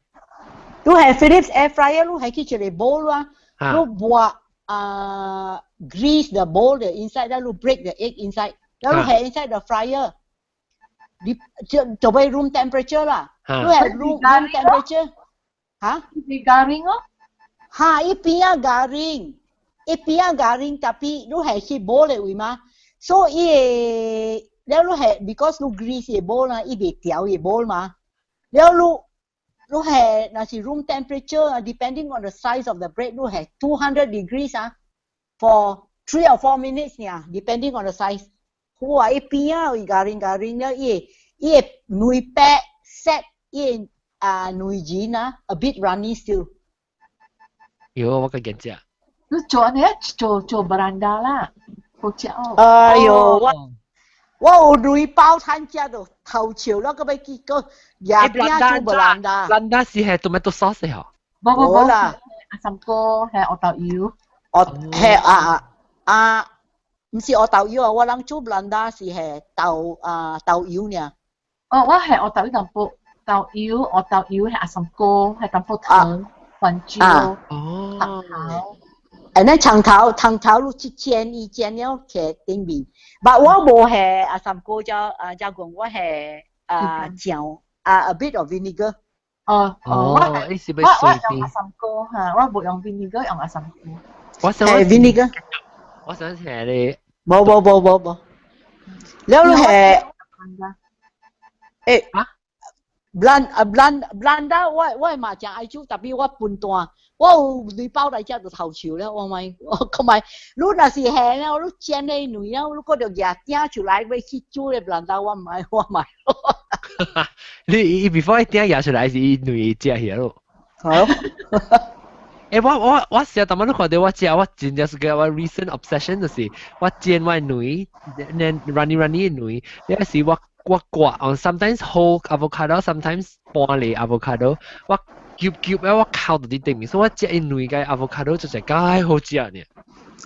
你係 Philips air fryer，你係去一個 bowl 啊，你抹啊 grease the bowl the inside，然後 break the egg inside，然後係 inside the fryer。你就就俾 room temperature 啦，你係 room temperature，嚇？你 garing 哦？嚇，伊邊仔 garing，伊邊仔 garing，tapi 你係去 bowl 的位嘛，所以伊個了你係 because 你 grease 個 bowl 啦，伊袂掉個 bowl 嘛，了你係若是 room temperature 啊，depending on the size of the bread，你係 200 degrees 啊，for 3 or 4 minutes 爾，depending on the size。哇！伊邊仔伊 garing garing 了，伊個卵白 set 伊個啊卵仁啊，a bit runny still。有我個見食。你做呢？做做 beranda 啦，好食哦。哎呦，我有卵包餐食就頭笑了，閣欲去閣夜餅做 beranda。 Belanda 是係 tomato sauce 嗬？無無無啦，阿三哥係黑豆油。哦，係啊啊，毋是黑豆油啊，我人做 belanda 是係豆啊豆油爾。哦，我係黑豆油淡薄，豆油黑豆油係阿三哥，係淡薄糖、番椒、哦，頭。誒，那葱頭葱頭你去煎伊煎了摕頂面，但我無係阿三哥只啊只講我係啊醬啊 a bit of vinegar。哦哦，你是欲我我用阿三哥嚇，我無用 vinegar，用阿三哥。我想係 vinegar。我想請你。無無無無無，了你係誒啊？Blan 啊 blan Belanda 我嘛誠愛煮，tapi 我分段，我有卵包來食就頭笑了，我咪我講咪，你若是下了，你煎的卵了，你閣著舉鼎出來欲去煮咧 Belanda，我毋愛，我毋愛。你伊 before 伊鼎舉出來是伊卵食起咯。好。欸，我成日逐擺都看到我食，我真正是個我 recent obsession 就是我煎我卵，then runny runny 卵，有時我割，sometimes whole avocado，sometimes 半粒 avocado，我夾夾咧我囥佇頂面，所以我食伊卵个 avocado 就是介好食呢。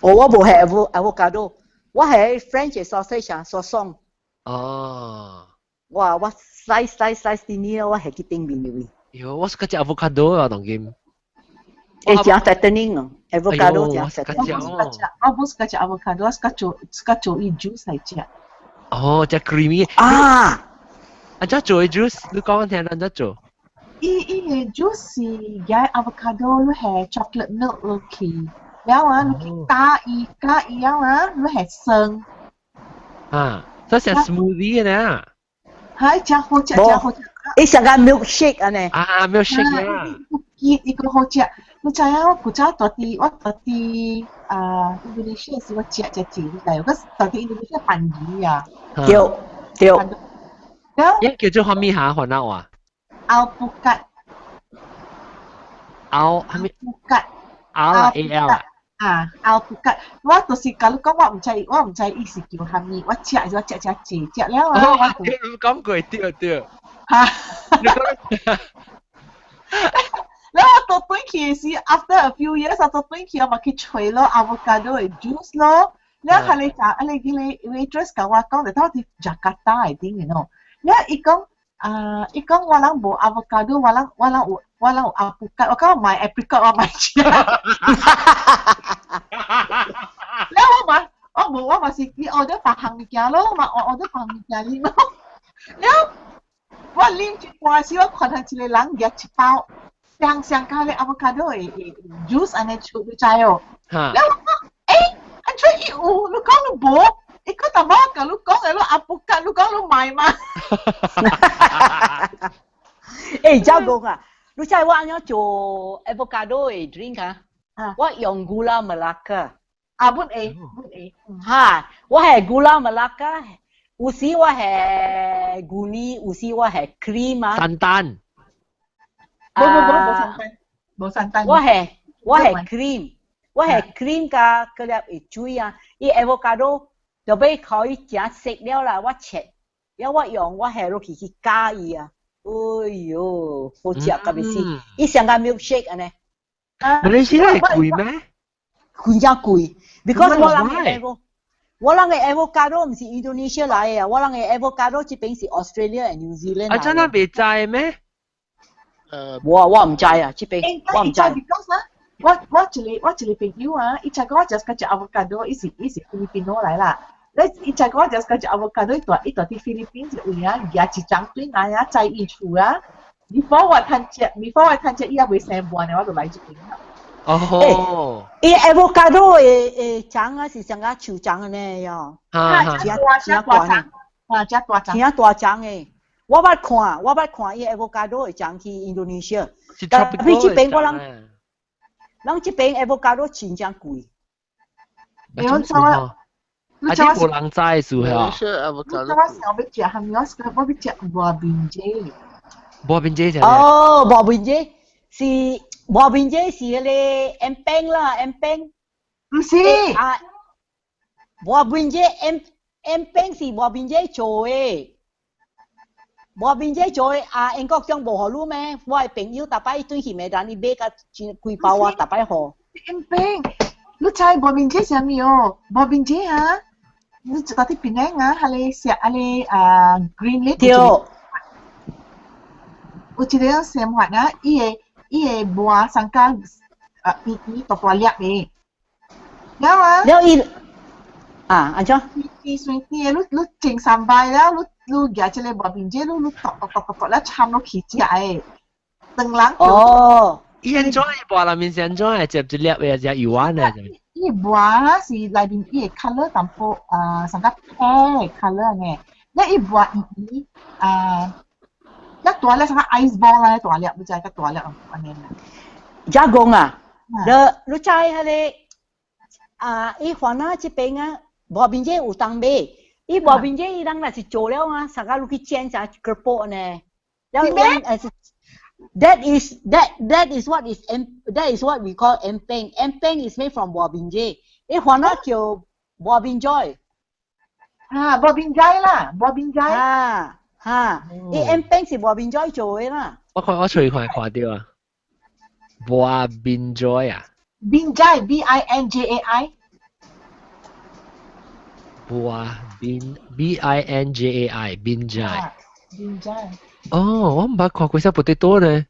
哦，我無係 avocado，我係 French sausage 啊，saucisson。哦。哇！我 slice slice slice 啲呢，我係去頂面入去。喲，我是個食 avocado 啊，當今。欸，食 fattening 哦，avocado 食 fattening。我不是個食 avocado，我是個做是個做伊 juice 來食。哦，食 creamy。啊！啊，怎做 juice？你講我聽，怎做？伊伊個 juice 是加 avocado，你係 chocolate milk 落去，然後啊，你去加伊加伊了啊，你係酸。啊，這是 smoothie 呢？係，真好食，真好食。伊像個 milkshake 按呢。啊，milkshake 啊。伊伊個好食，你知影我古早蹛佇我蹛佇啊，印度尼西亞時我食食濟，你知我蹛佇印度尼西亞番薯啊。對對。伊叫做啥物哈？番仔話？ Alpukat。 Al 啥物？Alpukat。 Al A L 啊，alpukat，我就是共你講，我毋知，我毋知伊是叫啥物，我食我食食濟食了啊。我你講過對對。嚇！然後我倒轉去時，after a few years，我倒轉去我嘛去揣咯 avocado 的 juice 咯。然後係你講，啊你嗰個 waitress 共我講，就到佇 Jakarta 的頂，you know。然後伊講啊，伊講我人無 avocado，我人我人有我人有 alpukat，我講我買 apricot，我買食。然後我嘛，我無我嘛是去 order 別項物件咯，嘛我 order 別項物件啉咯。然後我啉一半時，我看到一個人舉一包。像像加咧 avocado 的 juice 按呢出，你知哦？然後我講，欸，按怎伊有？你講你無？伊講淡薄我共你講的，你 alpukat，你講你買嗎？欸，這講啊，你知我按怎做 avocado 的 drink 啊？我用 gula melaka。啊，本會，本會。哈，我係 gula melaka，有時我係牛奶，有時我係 cream 啊。 Santan。無無無無 santan，無 santan。我係我係 cream，我係 cream 加嗰粒會水啊，伊 avocado 就欲可以食熟了啦，我切，了我用我下落去去加伊啊，哎喲，好食到欲死，伊像個 milkshake 按呢。馬來西亞會貴咩？貴真貴，because 我人的 avo，我人的 avocado 毋是印度尼西亞來的啊，我人的 avocado 這邊是 Australia and New Zealand。啊，真係袂知咩？我我毋知啊，這邊我毋知。 Because 啊，我我一個我一個朋友啊，伊才講我食個食 avocado，伊是伊是菲律賓來啦。你伊才講我食個食 avocado，伊蹛伊蹛佇菲律賓一位啊，舉一張對來啊，在伊厝啊。before 我趁食，before 我趁食，伊猶未生完呢，我就來這邊啦。哦。伊 avocado 的的欉啊，是像個樹欉按呢喲。哈哈。真大欉，啊，真大欉。真大欉的。我捌看，我捌看伊 avocado 的欉去印度尼西亞。但係這邊我人，人這邊 avocado 真正貴。你知我，啊，這無人知的事嚇。你知我想欲食啥物？我是我欲食磨面子。磨面子。哦，磨面子是磨面子是彼個 empeng 啦，empeng。毋是。啊，磨面子 em empeng 是磨面子做的。磨面子做的啊，英國長無予你咩？我的朋友逐擺對去馬蘭，伊買甲幾包啊，逐擺予。 Empeng，你知磨面子啥物哦？磨面子啊，你蹛佇檳城啊，彼个食彼个啊 green leaf。對。有一個生活啊，伊的伊的磨上加啊圓圓大大粒的，了啊。了伊啊，按怎？甜酸甜的，你你蒸三擺了，你你舉這個磨面子，你你剁剁剁剁剁了摻落去食的，當人。哦。伊按怎伊磨內面是按怎會接一粒的，隻油丸啊？伊磨是內面伊的 colour 淡薄啊，上較白 colour 呢。你伊磨圓圓啊，一大粒像個 ice ball 啦，大粒，你知較大粒按呢啦。遮講啊，你你知彼个啊？伊番仔這邊啊，磨面子有當買，伊磨面子伊人若是做了啊，啥個你去煎成 keropok 呢？了伊是 That is what is that is what we call empeng. Empeng is made from 磨面子，伊番仔叫磨面仔。啊，磨面仔啦，磨面仔。啊哈，伊 empeng 是磨面仔做的啦。我看我隨看看著啊，磨面仔啊。面仔 B I N J A I。磨面 B I N J A I 面仔。真正。哦，我毋捌看過啥 potato 呢。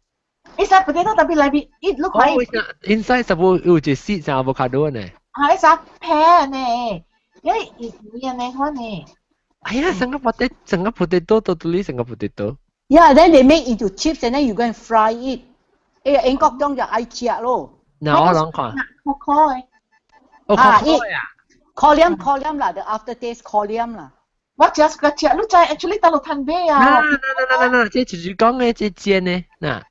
伊啥 potato 特別內邊，伊你看伊。 inside 是無有一個 seed 像 avocado 呢。啊，伊啥皮呢？因為伊有呢款呢。哎呀，成個 potato，成個 potato 到底成個 potato。 Yeah, then they make into chips and then you go and fry it. 誒，英國中就愛食咯。嗱，我諗看。好可愛。哦，可愛啊！可黏可黏啦，the aftertaste 可黏啦。我食個食，你知 actually 倒落攤買啊？嗱嗱嗱嗱嗱，這就是講嘅，這煎的嗱。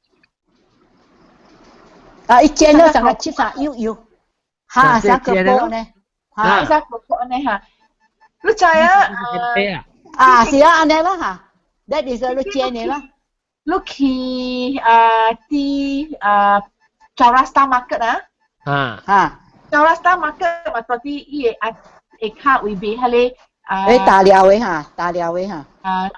啊，一煎了成個 chips 啊，幼幼，嚇，成個波呢？嚇，成個波呢嚇。你知啊？啊，是啊，按呢啦嚇。That is 你煎的啦。你去啊啲啊 Chaurasta Market 啊？啊。啊。 Chaurasta Market 嘛，到底伊個啊下跤位賣彼個啊。誒，大料的嚇，大料的嚇。啊，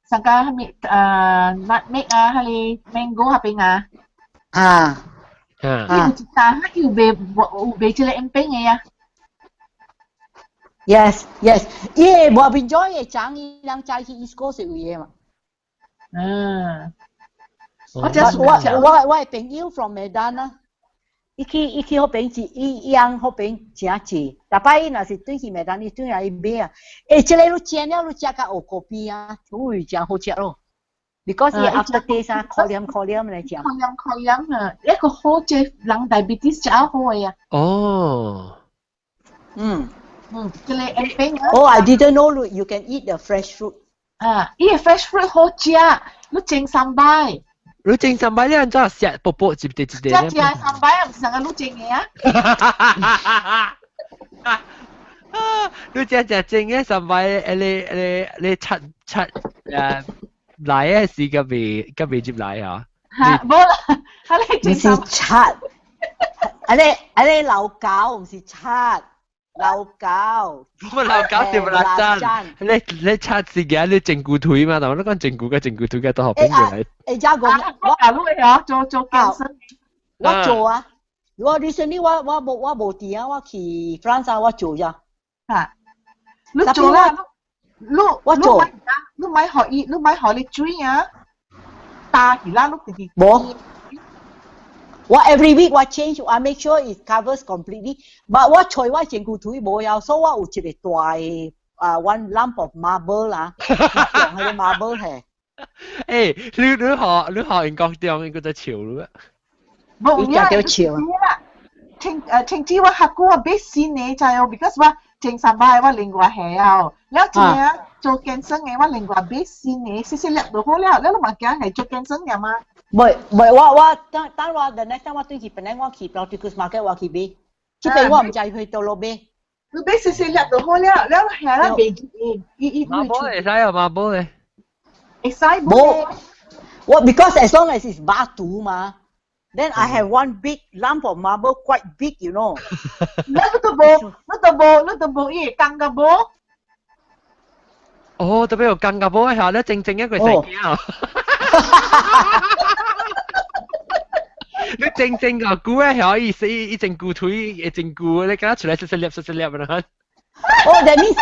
上個啥物啊 nutmeg 啊，彼個 mango 彼邊啊。啊。啊。伊有一單，伊有賣有賣這個醃餅的啊。 Yes, 伊個無變咗嘅長，伊人載去 East Coast 位的嘛。嗯。我我我朋友 from Medan 啊，伊去伊去彼邊是伊養彼邊誠濟，逐擺伊若是轉去 Medan，伊轉來伊買啊。欸，這個你煎了，你食甲學糊邊啊，有誠好食咯。Because 伊 after taste 啊，可黏可黏來食。可黏可黏啊，一個好食人 diabetes 食好的啊。哦。嗯。嗯，這個醃餅啊。 Oh, I didn't know you can eat the fresh fruit. 啊，伊個 fresh fruit 好食，你蒸三擺。你蒸三擺，你按怎食薄薄一塊一塊？食食三擺啊，毋是上個你蒸的啊。你食食蒸嘅三擺，你你你切切來嘅時個未個未入來啊？嚇，無啦，哈你毋是切，啊你啊你老狗毋是切。老狗，乜老狗是辣真？你你切自己你整骨腿嘛？但我都講整骨嘅整骨腿嘅都學邊個嚟？誒，家講我啊，你會啊做做健身？我做啊，我 recently 我我無我無佇啊，我去 France 啊，我做咋。嚇，你做啦，你我做，你買學伊，你買學你水啊，打起啦，你直直。無。我 every week 我 change，我 make sure it covers completely。But 我揣我整骨腿無要，所以我有一個大的啊 one lump of marble 啦，用彼個 marble 係。誒，你你學你學英國中，應該在笑咯。冇，你食到笑啊！清誒清子我學過我買新的知哦，because 我前三擺我另外下啊，了這個做健身的我另外買新的，細細粒就好了，了你嘛驚係做健身嘅嘛？唔唔，我我等等我 the next time 我對去本來我去 Practicus Market 我去買，這邊我毋知去佗落買。你買細細粒就好了，了下啦袂記，伊伊馬波會使啊，馬波咧。會使無？我 because as long as it's batu 嘛。Then I have one big lump of marble, quite big, you know. 你都無，你都無，你都無伊會鋼甲無？哦，特別有鋼甲無嘅嚇，你正正一個細件啊！你正正個久嘅嚇，伊伊伊整骨腿，伊整骨，你敢出來細細粒細細粒啊！哦，that means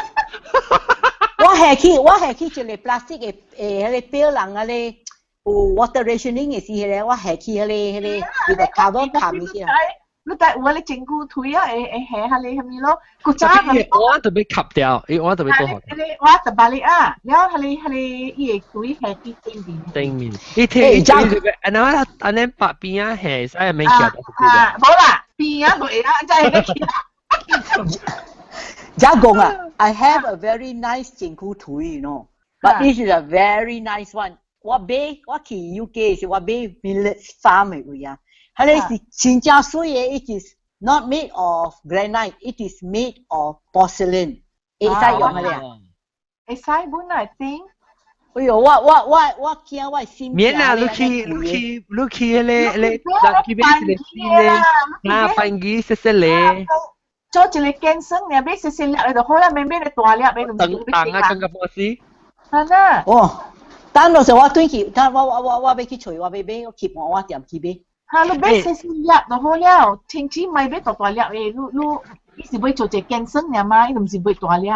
我下去，我下去一個 plastic 的誒，彼個表人啊咧。有 water rationing 的時咧，我下去彼個彼個，伊個 cover 冚起來。你帶有咧整骨腿啊，會會下彼個啥物咯？古早我特別吸掉，伊我特別多學。我特別哩啊，了彼個彼個伊個腿下去正面。正面，伊聽伊聽這個，按怎按呢白邊啊下，所以免徛。啊，無啦，邊啊袂啊，真係咧。遮講啊，I have a very nice 整骨腿，you know，but this is a very nice one。我買我去 UK 時，我買 Village Farm 的位啊，彼個是真正媠的，it is not made of granite, it is made of porcelain。會使用彼個啊？會使本來頂。哎喲，我我我我驚我心。免啦，你去你去你去彼個彼個，去買一個新的，啊，番機細細咧。做一個健身，你買細細粒就好啦，免買個大粒，買等等啊，更加波斯。係啊。哦。等落時我轉去，等我我我我欲去揣，我欲買，我去盤我店去買。嚇，你買細細粒就好了，千祈莫買大大粒的，你你伊是欲做一個健身爾嘛，伊毋是買大粒。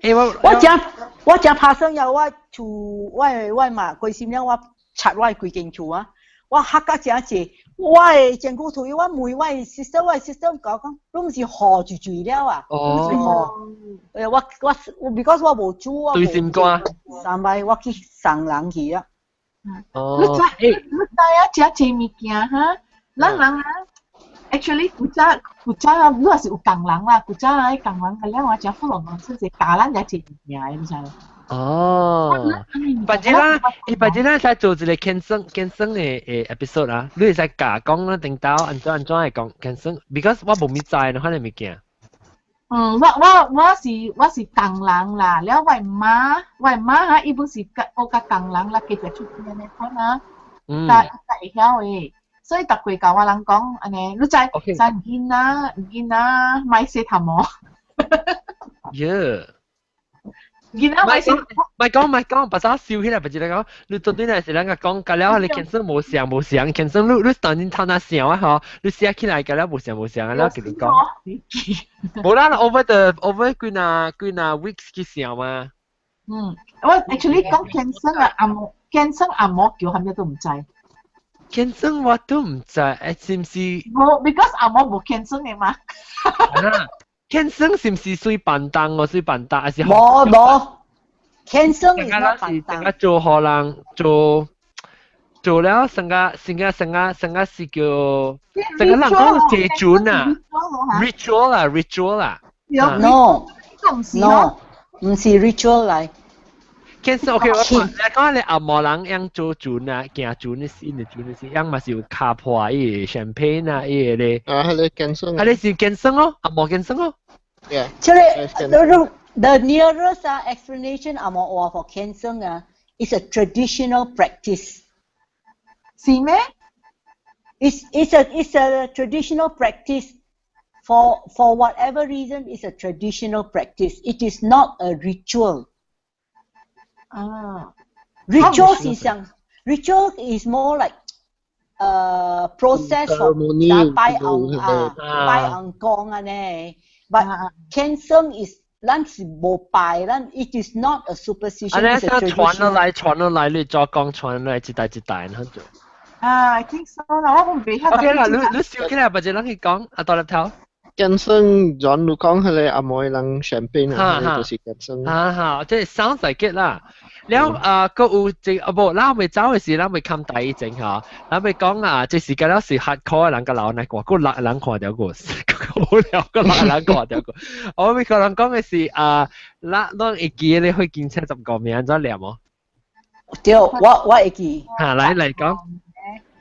欸，我我真我真拍算了，我厝我嘛關心了，我拆我規間厝啊，我嚇甲真濟，我的前久圖我問我的 sister，我的 sister 甲我講，攏是雨就水了啊，攏是雨。我 because 我無煮，我對心肝。三擺我去送人去啊。哦。你知你知啊？食濟物件哈，咱人啊，actually 古早古早啊，你若是有工人啦，古早啊，工人個了啊，食富龍農村是教咱食濟物件，你知無？哦，或者啦，或者咱使做一個健身健身的 episode 啊，你會使教講啦，頂到按怎按怎會講健身，because 我無物知喏，可能物件。嗯，我是工人啦，了我媽哈，伊本是甲我甲工人啦，繼續出去安尼款啊，但但會曉的，所以逐過教我人講按呢，你知知囡仔莫洗頭毛。耶！囡仔莫洗。莫講莫講，把啥笑起來，不是你講，你昨天係是咱個講，甲了你健身無像無像，健身你當然頭那想啊嗬，你寫起來甲了無像無像啊，了叫你講。無啦，over the over 幾若幾若 weeks 去想嘛。嗯，我 actually 講健身啊，按摩健身按摩叫啥物都毋知。健身我都毋知，是毋是？無，because 按摩無健身的嘛。健身是毋是水板凳？我水板凳還是？無無，健身是板凳。成個做予人做做了，成個成個成個成個是叫成個人講借準啊，ritual 啊，ritual 啊。 No no，毋是 ritual 來。健身 OK，我你講你紅毛人樣做船啊，行船的時，的船的時，樣嘛是有卡破伊個 champagne 啊，伊個咧。啊，彼个健身。彼个是健身哦，紅毛健身哦。 Yeah. 這個 the nearest explanation 紅毛話 for 健身啊，is a traditional practice。是咩？It's a traditional practice. For whatever reason, it's a traditional practice. It is not a ritual. 啊，ritual 是像 ritual is more like process for 拜尪啊拜尪公按呢，but 牽生 is 咱是無拜，咱 it is not a superstition。啊，你傳落來傳落來，你再講傳落來一代一代，很做。啊，I think so 啦，我唔記得。 OK 啦，你笑起來，或者咱去講啊，大粒頭。健身，轉你講彼个紅毛人 champagne 啊，就是健身。哈哈，即係 sounds like it 啦。了啊，閣有一啊無，咱未走的時，咱未看第一種吼，咱未講啊，這時間了是 hardcore 的人佮老那個，閣六個人看著過，無聊閣六個人看著過。我未可能講的是啊，咱會記得去警車十個名怎念無？對，我會記。哈，來來講。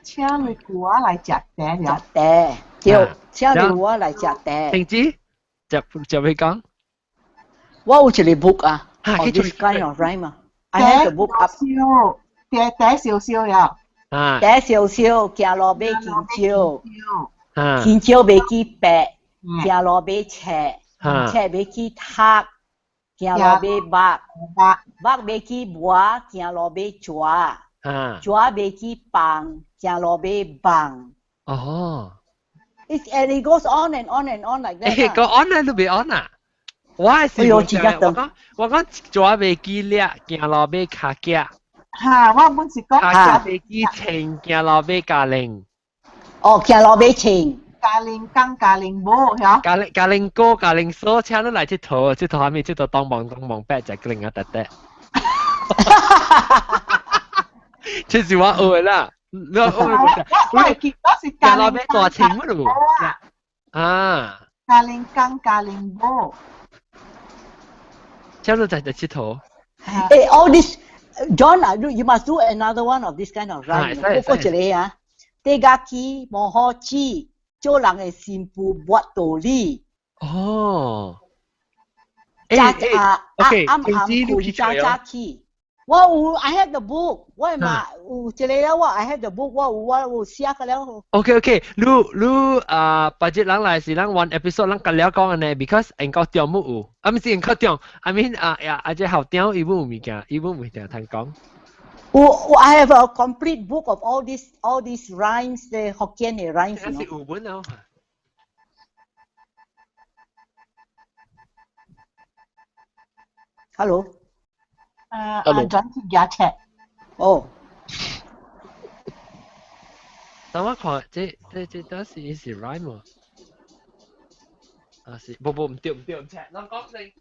請你舅仔來食茶了。食茶，對，請你舅仔來食茶。停止，就就會講。我有一个 book 啊，on this kind of rhyme 啊。I have the book up。茶茶燒燒了。啊。茶燒燒，行路買香蕉。香蕉袂記白，行路買冊，冊袂記讀，行路買目，目袂記磨，行路買蛇，蛇袂記放，行路買網。哦。 And it goes on and on and on like that. 個 on 啊，都未 on 啊。我係是我講我講蛇袂記掠，行路買跤仔。哈，我本是講跤仔袂記稱，行路買加零。哦，行路買稱。加零剛加零無，嚇。加零加零哥加零嫂，請你來佚佗，佚佗啥物？佚佗當望當望八隻零啊，得得。這是我學的啦，你學的我會記，我是加零大稱乜都啊。加零剛加零無。請你在在佚佗。誒，all this John 啊，you must do another one of this kind of rhyme。我過一個啊，地家起無好煮，做人的新婦無道理。哦。早啊，暗暗睏早早起。我有，I have the book，我嘛有一個了，我 I have the book，我有寫個了。 OK OK，你你啊，別日人來是咱 one episode，咱甲了講呢，because 研究中冇有，啊，毋是研究中，I mean 啊呀，啊這校長伊冇有物件，伊冇物件通講。我 I have a complete book of all these rhymes，的福建的 rhymes。這是有本啊。 Hello。啊啊，轉去夾尺。哦。等我看，這當時是 rhyme 喎。啊是，無無唔對唔對唔錯，咱講先。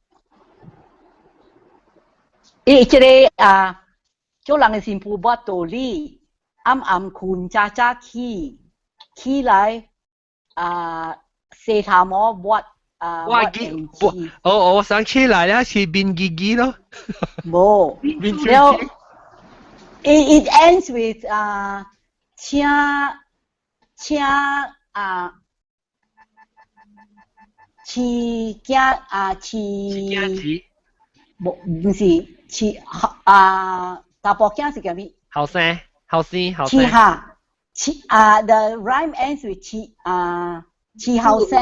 伊這個啊，做人的新婦無道理，暗暗睏早早起，起來啊，洗頭毛抹啊，我記，我我想起來了，是變記記咯。無，了，it ends with 啊，請請啊，飼囝啊，飼，無毋是飼啊，查埔囝是叫咩？後生，後生，後生。飼下，飼啊，the rhyme ends with 飼啊，飼後生，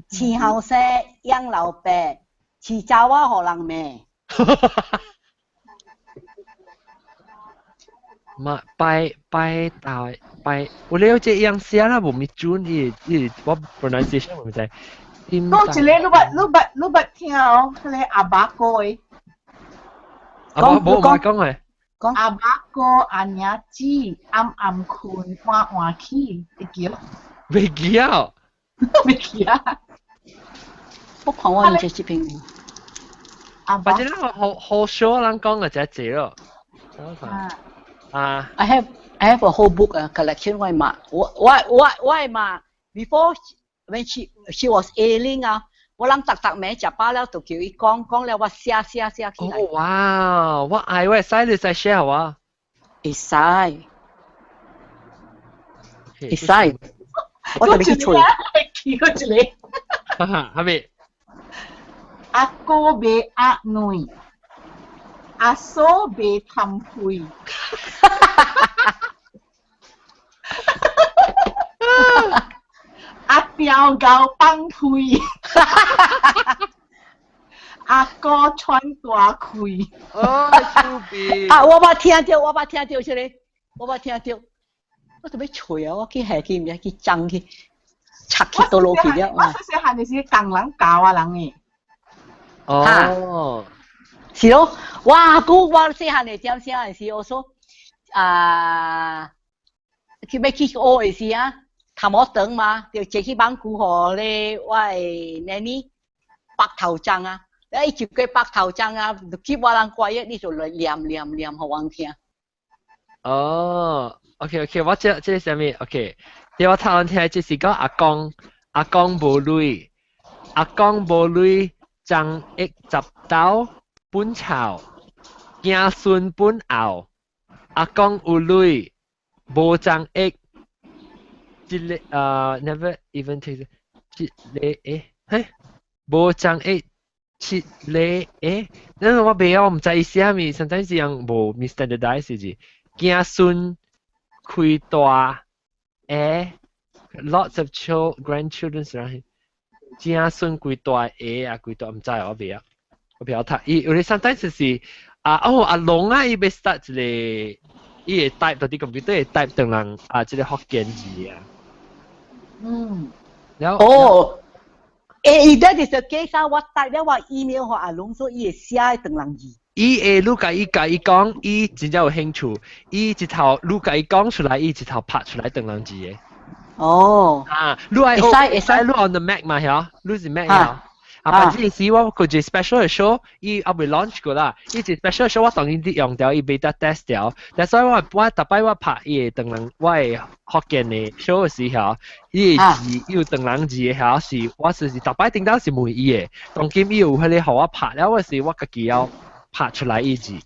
飼後生養老爸，飼查某予人罵。嘛拜拜大拜，我了解樣寫啦，無咪準伊伊我 pronunciation 我唔知。講一個你捌你捌你捌聽哦，彼個阿爸哥的。阿爸無冇講嘅。講阿爸哥阿娘子暗暗睏晚晚起，會記？未記啊！未記啊！我看我唔知這邊有。阿爸。反正好好少人講嘅這字咯。啊。 I have a whole book a collection 我媽，我我我我媽 before when she was ailing 啊，我諗逐逐暝食飽了就叫伊講講了，我寫寫寫起來。哦哇！我愛我會使你使 share 我。會使。會使。我特別去揣。記過一個。哈哈，係咪？阿哥賣鴨卵，阿嫂賣貪屁。阿雕狗放屁，阿哥喘大氣。哦，趣味。啊，我捌聽著，我捌聽著，這個，我捌聽著。我特別揣啊，我去下去，毋知去爭去，插去倒落去了。我細細漢就是工人教我人的。哦。是咯，我阿姑我細漢的點聲的時，我說啊，去欲去學的時啊。頭毛長嘛，就坐去網區予咧我的奶奶白頭鬃啊，伊一過白頭鬃啊，就去我人歌你就來念念念予阮聽。哦，OK OK，我這這是啥物？OK，對我頭先聽這是講阿公，阿公無鐳，阿公無鐳，張益十斗本草，子孫本後，阿公有鐳，無張益。這個never even take 這個誒，嘿，無張益七個誒，那我袂曉，我毋知伊寫物，sometimes 是用無 standardize 是子孫開大誒，lots of children grandchildren 是子孫規大個啊，規大毋知我袂曉，我袂曉讀。伊有咧 sometimes 是啊哦阿龍啊，伊欲 start 一個，伊會 type 到佇 computer 會 type 轉人啊，這個福建字啊。嗯。然後哦，欸，伊這就是介紹我 type 了我 email 予阿龍，所以伊會寫轉人字。伊會，你共伊共伊講，伊真正有興趣。伊一頭你共伊講出來，伊一頭拍出來轉人字的。哦。啊，你愛會使會使，你 on the Mac 嘛？曉？你是 Mac 曉？啊，反正時我佢一 special 的 show，伊猶未 launch 過啦。伊一 special show 我當然啲用掉，伊 beta test 掉。但所以我我逐擺我拍伊的轉人，我的福建的 show 的時候，伊的字伊有轉人字的曉是，我是逐擺頂到是問伊的。當今伊有彼個予我拍了，我是我家己要拍出來伊字。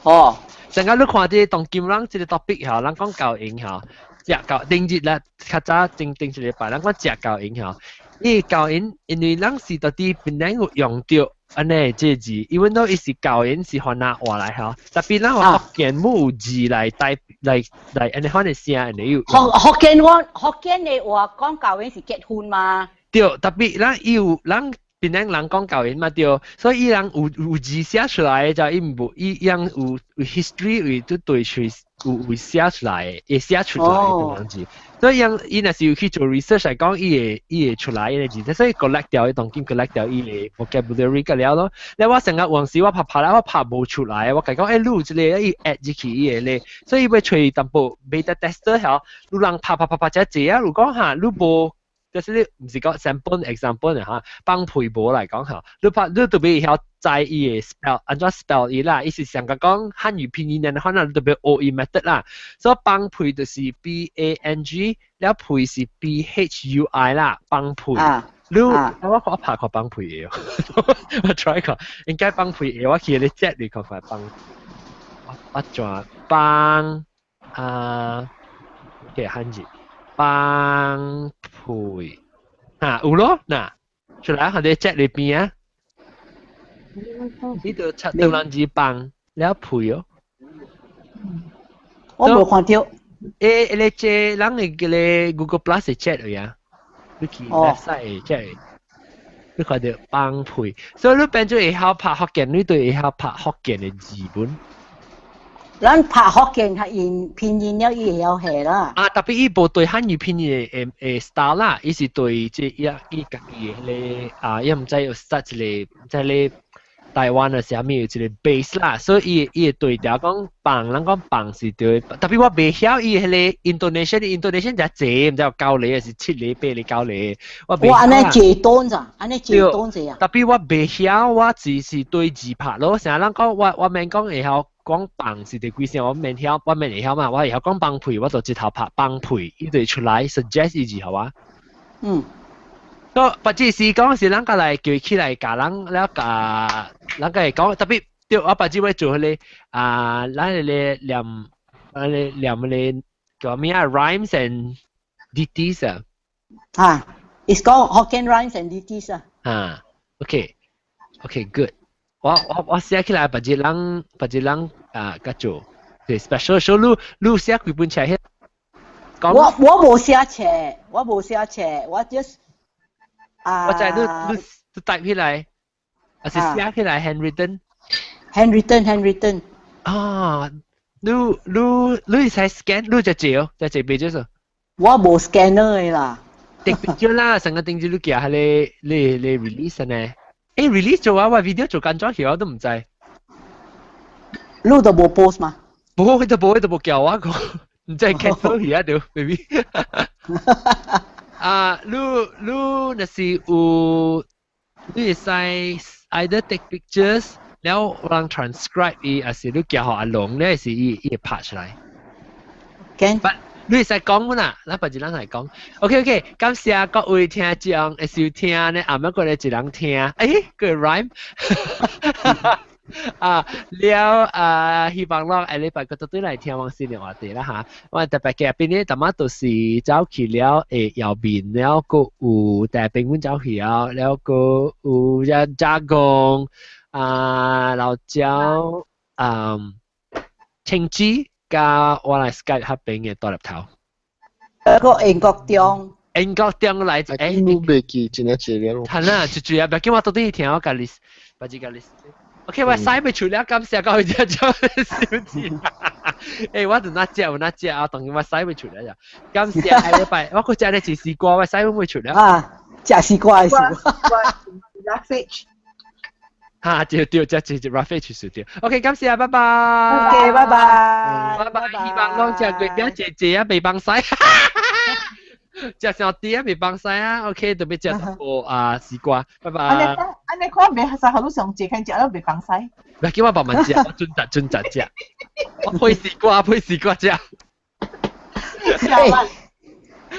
哦。陣間你看這當今咱這個 topic 嚇，咱講教英嚇，食教頂日啦，較早頂頂一禮拜，咱講食教英嚇。伊教因，因為咱是到底檳城有用著按呢這字，因為都伊是教因是番仔話來吼，特別咱福建冇有字來代來來按呢款的聲，按呢有。福福建話福建的話講教因是結婚嘛？對，特別咱有咱檳城人講舊音嘛對，所以伊人有字寫出來就伊無伊伊人有 history 有都對出有寫出來，會寫出來嘅樣子。所以人伊若是有去做 research 嚟講，伊會出來嘅字，所以 collect 掉，伊當今 collect 掉伊個 vocabulary 個了咯。你我成日往時我拍拍啦，我拍無出來，我共講你有這個伊 add 入去伊個咧，所以欲揣淡薄 beta tester 曉，有人拍拍拍拍遮濟啊，如講哈，你無。就是你毋是講 sample example 嚇，放屁無來講嚇，你拍你特別會曉知伊個 spell 按怎 spell 伊啦，伊是上個講漢語拼音的話，你特別學伊 method 啦。所以放屁就是 BANG，了屁是 PHUI 啦，放屁。你我拍看放屁的，我 try 看，應該放屁的，我去你 chat 你看看放，我轉放啊，嘅漢字。放屁啊，有咯，嗱，出來喺你 chat 裏邊啊，呢度七對兩字放了屁哦。我無看到。你這人會叫你 Google Plus 的 chat 啊，你去 website chat，你看到放屁，所以你變做會曉拍福建，你對會曉拍福建的字本。咱拍福建較用拼音了，伊會曉下啦。啊，特別伊無對漢語拼音的 style 啦，伊是對這伊伊家己的彼個啊，伊毋知有 start 一個在咧台灣的啥物有一個 base 啦，所以伊會對調講放，咱講放是對，特別我袂曉伊彼個 intonation，intonation 才濟，毋知有九個還是七個、八個、九個，我袂曉。我按呢濟段咋？按呢濟段濟啊？特別我袂曉，我只是對字拍咯。成日人講我免講會曉。講放是第幾聲，我免曉，我免會曉嘛，我會曉講放屁，我就直頭拍放屁，伊就會出來 suggest 伊字，好啊。所以，不只是講是咱個來叫伊起來教人了教，咱個會講特別對，我別只會做彼個啊，咱彼個念，咱個念彼個叫咩啊？Rhymes and ditties 啊。啊，it's called Hokkien rhymes and ditties 啊。啊，OK，OK，good。我寫起來，別日人啊，甲做，對 special show，你寫幾本冊？我無寫冊，我無寫冊，我 just 啊。我知你 type 起來，還是寫起來 handwritten？ handwritten handwritten。啊，你使 scan，你就借哦，就借俾咗數。我無 scanner 的啦。滴咗啦，成個頂住你寄下你 release 呢？release 做啊，我 video 做緊咗去我都唔知。你都無 post 嘛？無，佢都無叫我講，唔知 cancel 去啊，對，baby。啊，你若是有，你會使 either take pictures，了人 transcribe 伊，還是你寄予阿龍咧，是伊會拍出來。 Can。你會使講本啊，咱別一人來講。OK OK，感謝各位聽眾會收聽呢，暗暝過來一人聽，個 rhyme。啊，了啊，希望攏下禮拜閣倒轉來聽往新的話題啦嚇。我特別嘅邊呢，淡仔都是走去了會右面了，閣有大朋友走去了，了閣有只加工啊，老椒啊，青枝加我來 Skype 彼邊嘅大粒頭。個英國中。英國中來，你袂記真係濟了。係啦，就主要別叫我到底聽我甲你，把這個 list。OK，我使袂出了，感謝各位聽眾收聽。我就那食有那食啊，當然我使袂出來呀。感謝下禮拜，我閣食咧一絲瓜，我使袂出了。啊，食絲瓜的事。 Roughage。哈，對對，食一 roughage 是對。OK，感謝，拜拜。 OK，拜拜。拜拜，希望講食月餅濟濟啊，袂放屎。食上啲啊，袂放屎啊。OK，特別食淡薄啊絲瓜，拜拜。按呢按呢看袂使好，你上食看食了袂放屎。別叫我慢慢食，我準陣準陣食。我配絲瓜，配絲瓜食。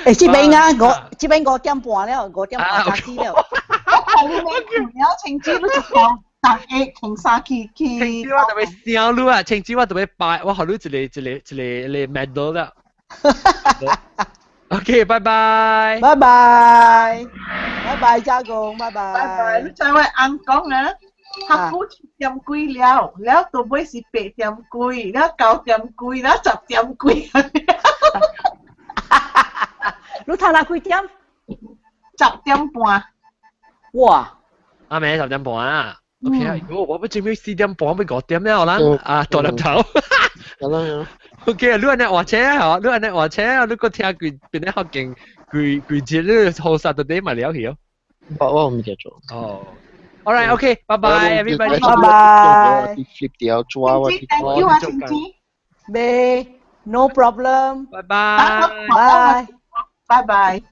這邊啊，我這邊5點半了，5點半開始了。我看你沒困了，青子你一條逐個穿衫去去。青子我特別想你啊，青子我特別拜，我予你一個一個一個 medal 啦。OK，拜拜。拜拜，拜拜，家公，拜拜。拜拜，你知我翁講啊？下晡七點幾了，了到尾是8點幾，了9點幾，了10點幾。你讀到幾點？ 10點半。哇！啱咪10點半啊？OK 啊，如果我要準備4點半要5點了啦，啊，大粒頭。係啦。 OK 啊，你按呢換車啊，你按呢換車啊，你閣聽佢變得好勁，規規節你好殺到底嘛了去哦。我唔記得咗。哦。All right, okay, bye bye, everybody. Bye bye. Flip 掉抓我。 Thank you 啊，晴子。未，no problem。拜拜。拜。拜拜。